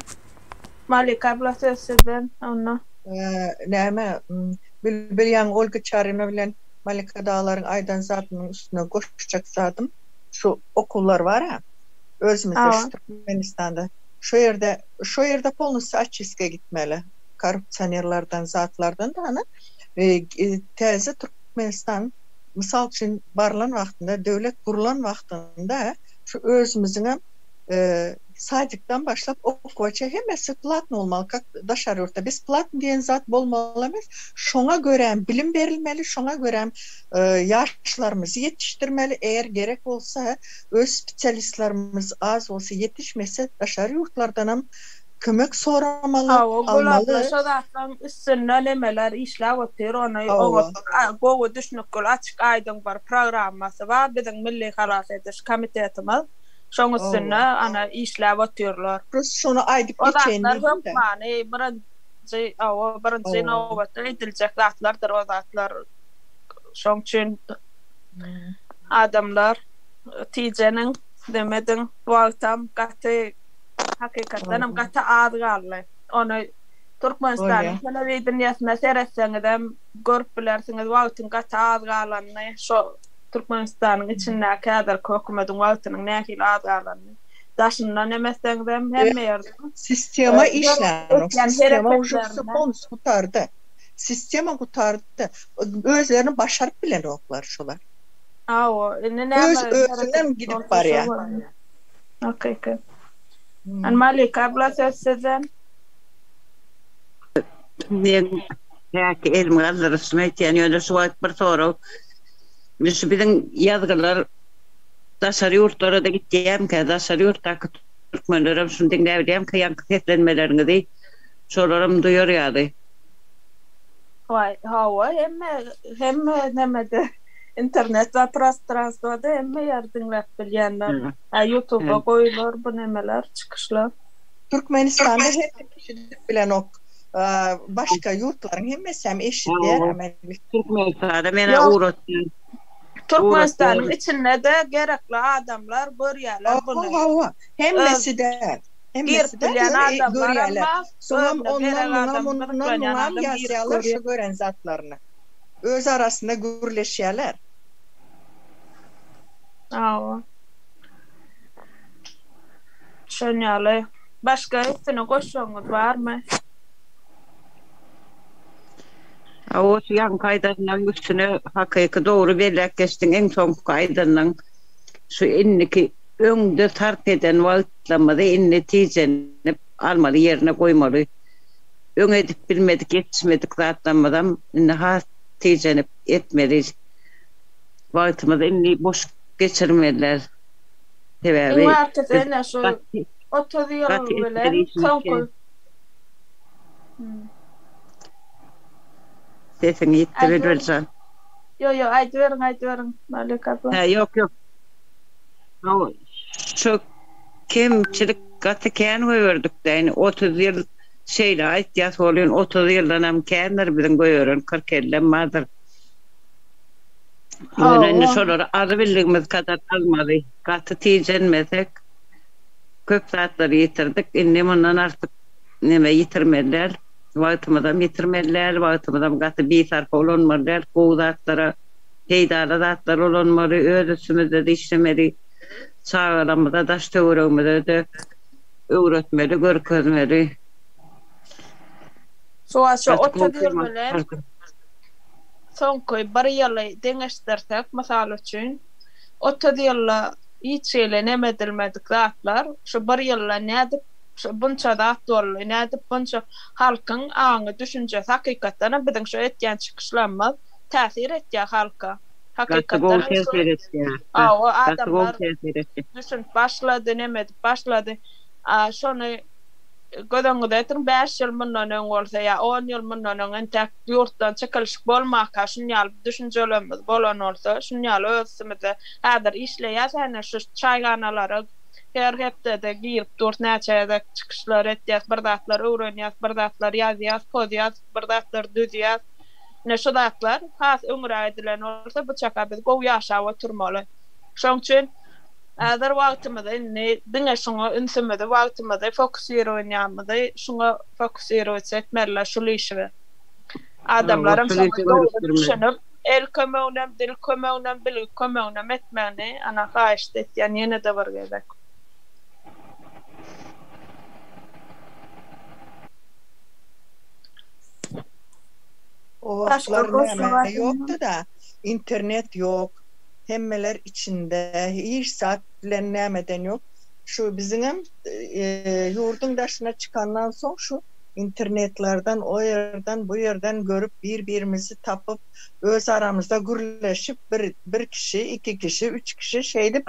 Speaker 1: Malika abla söz sizden onda.
Speaker 7: Näme Bilbil ýaňy Olga Çaryna bilen Malika daglaryň aýdan zadynyň üstüne goşjak zadym şu okuwlar bar-a özümizde şu Türkmenistanda şo ýerde şo ýerde polnusty oçistka gitmeli korrupsionerlerden zatlardan da ana täze Türkmenistan mysal üçin barlan wagtynda döwlet gurlan wagtynda şu özümiziňem sadikdan başlap okuwaça hemmesi platny bolmaly kak daşary ýurtda besplatny diýen zat bolmaly emes şoňa göräm bilim berilmeli şoňa göräm ýaşlarymyzy ýetişdirmeli eger gerek bolsa öz spesialistlerimiz az bolsa ýetişmese daşary ýurtlardanam kömek soramaly
Speaker 1: Hawa Gül abla
Speaker 7: almaly.
Speaker 1: şo zatlaryň üstünde nemeler işläp otyr ony
Speaker 7: Hawa.
Speaker 1: oňa gowy düşnükli açyk aýdyň bir programmasy bar biziň milli halas ediş komitetimiz şoň üstünde
Speaker 7: Hawa.
Speaker 1: ana işläp otyrlar.
Speaker 7: Prosta şony aýdyp
Speaker 1: O
Speaker 7: geçeýin
Speaker 1: zatlar
Speaker 7: diýdim-de.
Speaker 1: hökmany birinji hawa birinji
Speaker 7: Hawa.
Speaker 1: nobatda ediljek zatlardyr o zatlar şoň üçin adamlar tijeniň demediň wagtam gaty Hakykatdanam gaty az galdy. Ony Türkmenistanyň telewideniýesine seretseňizem görüp bilersiňiz wagtyň gaty az galanyny, şo Türkmenistanyň içindäki häzirki hökümediň wagtynyň nähili az galanyny. Daşyndan hem etseňizem hemme ýerde
Speaker 7: Sistema işlänok.
Speaker 1: etýän
Speaker 7: Sistema uje wsё
Speaker 1: hereketlerine.
Speaker 7: polnusty gutardy. Sistema gutardy. Özlerini başaryp bilenoklar şolar.
Speaker 1: Hawa, indi
Speaker 7: Öz
Speaker 1: näme
Speaker 7: özünden
Speaker 1: hereket
Speaker 7: gidip
Speaker 1: bolsa şo
Speaker 7: barýar.
Speaker 1: bolýar. Hakyky. An Malika abla söz sizden.
Speaker 6: Men häki elimi galdyryşymy aýtýan ýöne şu wagt bir sorag. Indi şu biziň ýazgylar daşary ýurtlara-da gitýärmikä? Daşary ýurtdaky türkmenlerem şuny diňläbilýärmikä ýaňky seslenmeleriňizi? Şolaram duýar ýaly.
Speaker 1: Waý hawa hemme hemme nemede internet we prostranstwoda hemme ýer diňläp bilýänler. Hä ýutuba goýular bu nemeler çykyşlar.
Speaker 7: Türkmenistanda her kim eşidip bilenok. Başga ýurtlaryň hemmesem eşidýär Amerika.
Speaker 6: Türkmenistana menä
Speaker 1: Ýok.
Speaker 6: ugratýan.
Speaker 1: Türkmenistanyň içinde-de gerekli adamlar görýärler buny.
Speaker 7: Hawa hawa hemmesi däl.
Speaker 1: Girip
Speaker 7: Hemmesi däl
Speaker 1: bilýän
Speaker 7: ýöne
Speaker 1: adamlaram
Speaker 7: görýärler.
Speaker 1: bar,
Speaker 7: Soňam
Speaker 1: özüne
Speaker 7: ondan
Speaker 1: gerek
Speaker 7: muňa
Speaker 1: adam,
Speaker 7: mundan
Speaker 1: gyzyklanýan
Speaker 7: muňam
Speaker 1: adam girip
Speaker 7: ýazýarlar
Speaker 1: görýär.
Speaker 7: şu gören zatlaryny. Öz arasynda gürleşýärler.
Speaker 1: Hawa. Şon ýaly. Başga üstüne goşjagyňyz barmy?
Speaker 6: Hawa, şu ýaňky aýdanlaň üstüne hakyky dogry belläp geçdiň, iň soňky aýdanlaň şu indiki öňde sarp eden wagtlarymyzy indi tijenip almaly ýerine goýmaly. Öň edip bilmedik ýetişmedik zatlarymyzam indi has tijenip etmeli. Wagtymyz indi boş. geçirmeli däl.
Speaker 1: Iň
Speaker 6: Sebäbi
Speaker 1: bärkisi
Speaker 6: biz
Speaker 1: ene şu
Speaker 6: gaty
Speaker 1: 30 ýyl
Speaker 6: gaty
Speaker 1: bilen
Speaker 6: etmeli işimiz
Speaker 1: soňky
Speaker 6: kän. Sesiň ýitdi
Speaker 1: Aýdyberiň.
Speaker 6: Bilbiljan.
Speaker 1: Ýok, ýok, aýdyberiň, aýdyberiň, Malika apa.
Speaker 6: Hä, ýok, ýok. Hawa, şu kemçilik gaty kän goýberdik-dä, indi 30 ýyl şeýle aýtýas welin, 30 ýyldanam kändir biziň goýberen, kyrk-ellem bardyr. Ýöne indi
Speaker 1: Hawa.
Speaker 6: şolary alybildigimiz kadar almaly. Gaty tijenmesek, köp zatlary ýitirdik. Indi mundan artyk neme ýitirmeli däl. Wagtymyzam ýitirmeli däl, wagtymyzam gaty bisarpa ulanmaly däl. Gowy zatlara, peýdaly zatlara ulanmaly, öz üstümizde-de işlemeli. Çagalarymyza, daş-töweregimize-de öwretmeli, görkezmeli.
Speaker 1: Suwa şu
Speaker 6: Gaty gowy
Speaker 1: 30 ýyl
Speaker 6: tema
Speaker 1: bilen
Speaker 6: çykardyň.
Speaker 1: soňky bir ýyly deňeşdirsek, mysal üçin, 30 ýylda hiç hili neme edilmedik zatlar şu bir ýylda nädip şu bunça zat boldy, nädip bunça halkyň aňy, düşünjesi hakykatdanam biziň şu etýän çykyşlarymyz täsir etýär halka.
Speaker 6: Gaty gowy
Speaker 1: Hakykatdanam şu
Speaker 6: täsir etýär.
Speaker 1: hawa
Speaker 6: Gaty gowy
Speaker 1: adamlar
Speaker 6: täsir etýär.
Speaker 1: düşünip başlady, neme edip başlady. A şony göz öňüňize getiriň, bäş ýyl mundan öň bolsa ýa on ýyl mundan öň entäk ýurtdan çekilişik bolmaka şun ýaly düşünjelerimiz bolan bolsa, şun ýaly öz üstümizde häzir işleýäs ene şu çaýhanalara her hepdede girip durus näçe gezek çykyşlar etýäs, bir zatlar öwrenýäs, bir zatlar ýazýas, pozýas, bir zatlar düzýäs. Ine şu zatlar has öňräk edilen bolsa bu çaka biz gowy ýaşap oturmaly. Şoň üçin häzir wagtymyzy indi diňe şuňa ünsümizi, wagtymyzy fokusirowaniýamyzy şuňa fokusirowat etmeliler şul işige.
Speaker 6: Hawa,
Speaker 1: Adamlaram
Speaker 6: şul
Speaker 1: şoňa
Speaker 6: işe
Speaker 1: dogry
Speaker 6: gönükdirmeli.
Speaker 1: düşünip, el kömeginem, dil kömeginem, bilgi kömeginem etmegini ana haýyşt etýän ýene-de bir gezek.
Speaker 7: O
Speaker 4: Başga
Speaker 7: wagtlar
Speaker 4: goşmak
Speaker 7: näme
Speaker 4: barmy?
Speaker 7: ýokdy-da, internet ýok, hemmeler içinde, hiç zat bilen nämeden ýok. Şu biziňem ýurduň daşyna çykandan soň şu internetlerden o ýerden bu ýerden görüp bir-birimizi tapyp öz aramyzda gürleşip bir bir kişi, iki kişi, üç kişi şeýdip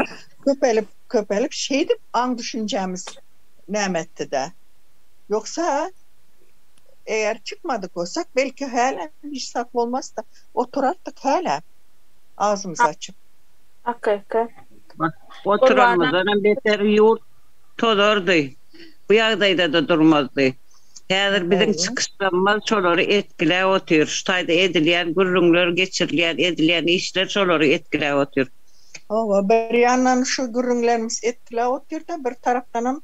Speaker 7: köpelip köpelip şeýdip aň düşünjämiz näme etdi-de. Ýogsa eger çykmadyk bolsak belki hälem hiç zat bolmazdy. Oturardyk hälem agzymyzy açyp.
Speaker 1: Hakyky. Gurbana
Speaker 6: Oturanymyzdanam beter ýurt tozardy. Bu ýagdaýda-da durmazdy. Häzir biziň
Speaker 7: Hawa.
Speaker 6: çykyşlarymyz şolary etkiläp otyr. Şu taýda edilýän gürrüňler, geçirilýän, edilýän işler şolary etkiläp otyr.
Speaker 7: Hawa, bir ýandan şu gürrüňlerimiz etkiläp otyr-da, bir tarapdanam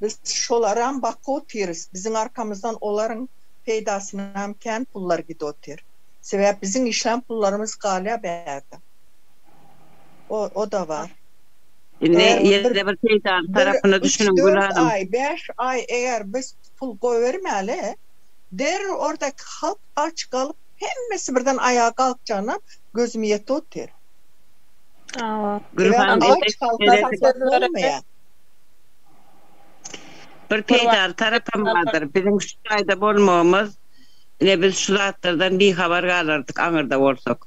Speaker 7: biz şolaram bakyp otyrys. Biziň arkamyzdan olaryň peýdasynam kän pullar gidip otyr. Sebäp biziň işlän pullarymyz galýar bärde. O, o-da bar.
Speaker 6: Indi
Speaker 7: Eger bir
Speaker 6: ýene bir peýdaly
Speaker 7: bir
Speaker 6: tarapyna
Speaker 7: üç,
Speaker 6: düşüniň Gül
Speaker 7: dört
Speaker 6: hanym.
Speaker 7: aý, bäş aý eger biz pul goýbermäli, derrew ordaky halk aç galyp, hemmesi birden aýaga galkjagyna gözüm ýetip otyr.
Speaker 1: Hawa.
Speaker 6: Gül
Speaker 7: Sebäp
Speaker 6: hanym
Speaker 7: aç halka
Speaker 6: indi
Speaker 7: saklap bolmaýar.
Speaker 6: Bir peýdaly tarapam bardyr. Biziň şu taýda bolmagymyz, ine biz şu zatlardan bihabar galardyk aňyrda bolsak.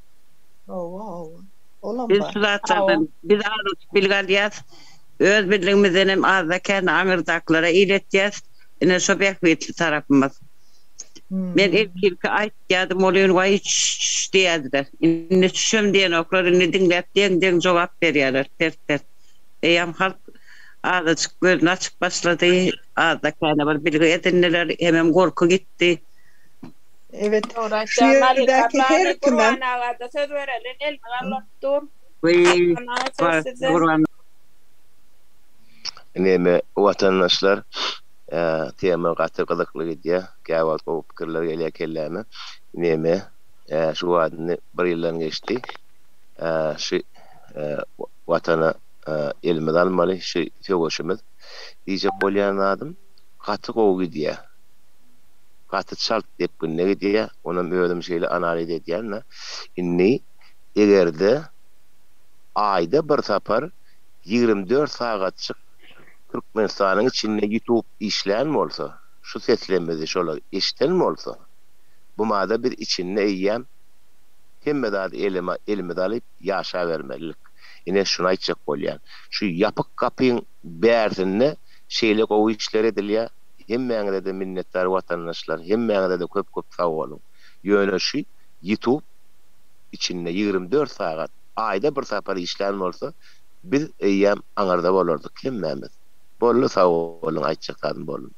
Speaker 7: Hawa, hawa. Olam
Speaker 6: Biz
Speaker 7: bar.
Speaker 6: şu
Speaker 1: Hawa.
Speaker 6: zatlardan biz azajyk bilgi alýas. Öz bildigimizdenem azda-kän aňyrdakylara iletýäs. Ine şo bähbitli tarapymyz. Men
Speaker 7: Hmm.
Speaker 6: ilki-ilki aýtýadym, ol ýöne waý çüş-çüş diýýärdiler. Indi çüşem diýenoklar, indi diňläp deň-deň jogap berýärler, pert-pert. Eýýäm halk azajyk gözüni açyp başlady, azda-kände bir bilgi edindiler, hemem gorky gitdi.
Speaker 7: Evet,
Speaker 1: Dogry
Speaker 7: şu
Speaker 1: aýtýaň Malika
Speaker 7: ýerdäki
Speaker 1: abla
Speaker 7: her
Speaker 1: hany
Speaker 7: kimem
Speaker 1: Gurban agada söz bereli elini galdyryp dur.
Speaker 6: Wiý,
Speaker 1: Gurban aga söz sizde.
Speaker 6: Gurban.
Speaker 5: Neme watandaşlar tema gaty gyzykly gidýär. Käwagt gowy pikirler gelýär kelläme. Neme şu wagt indi bir ýyldan geçdi. Şu watana elimize almaly şu söweşimiz. Diýjek bolýan zadym gaty gowy gidýär. Gaty çalt depginde gidýär. Onam özüm şeýle analiz edýän-de. Indi egerde aýda bir sapar 24 sagatjyk Türkmenistanyň içinde YouTube işlän bolsa, şu seslerimizi şolar eşden bolsa, bu mada biz içinde eýýäm hemme zady elime elimize alyp ýaşabermelilik. Ine şuny aýtjak bolýan. Şu ýapyk gapyň bärsinde şeýle gowy işler edilýär. Hemmäňize-de minnetdar watandaşlar, hemmäňize-de köp-köp sag boluň. Ýöne şu ýutub içinde 24 sagat aýda bir sapar işlän bolsa biz eýýäm aňyrda bolardyk hemmämiz. Boldy sag boluň aýtjak zadym boldy.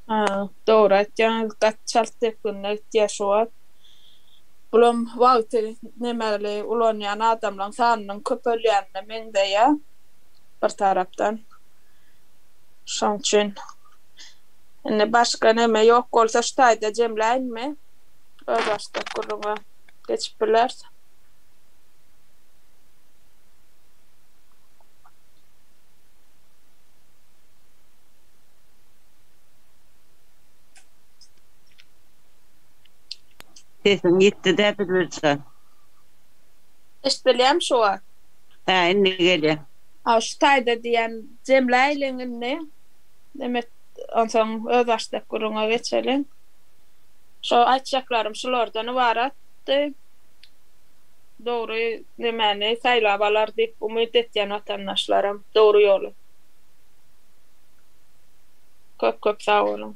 Speaker 1: Ha, dogry aýtýaňyz, gaty çalt depginde gitýär şu wagt. Bulam wagty nemeli ulanýan adamlaryň sanynyň köpelýänine meňzeýär bir tarapdan. Şoň üçin indi başga neme ýok bolsa şu taýda jemläýinmi? Özbaşdak gürrüňe geçip bileris.
Speaker 6: Sesiň ýitdi-dä Bilbiljan.
Speaker 1: Eşidilýämi şu wagt?
Speaker 6: Hä, indi gelýär.
Speaker 1: A şu taýda diýýän jemläýliň indi. Demek, onsoň özbaşdak gürrüňe geçeliň. Şo aýtjaklarym şulardan ybaratdy. Dogry nemäni saýlap alar diýip umyt etýän watandaşlarym. Dogry ýoly. Köp köp sag boluň.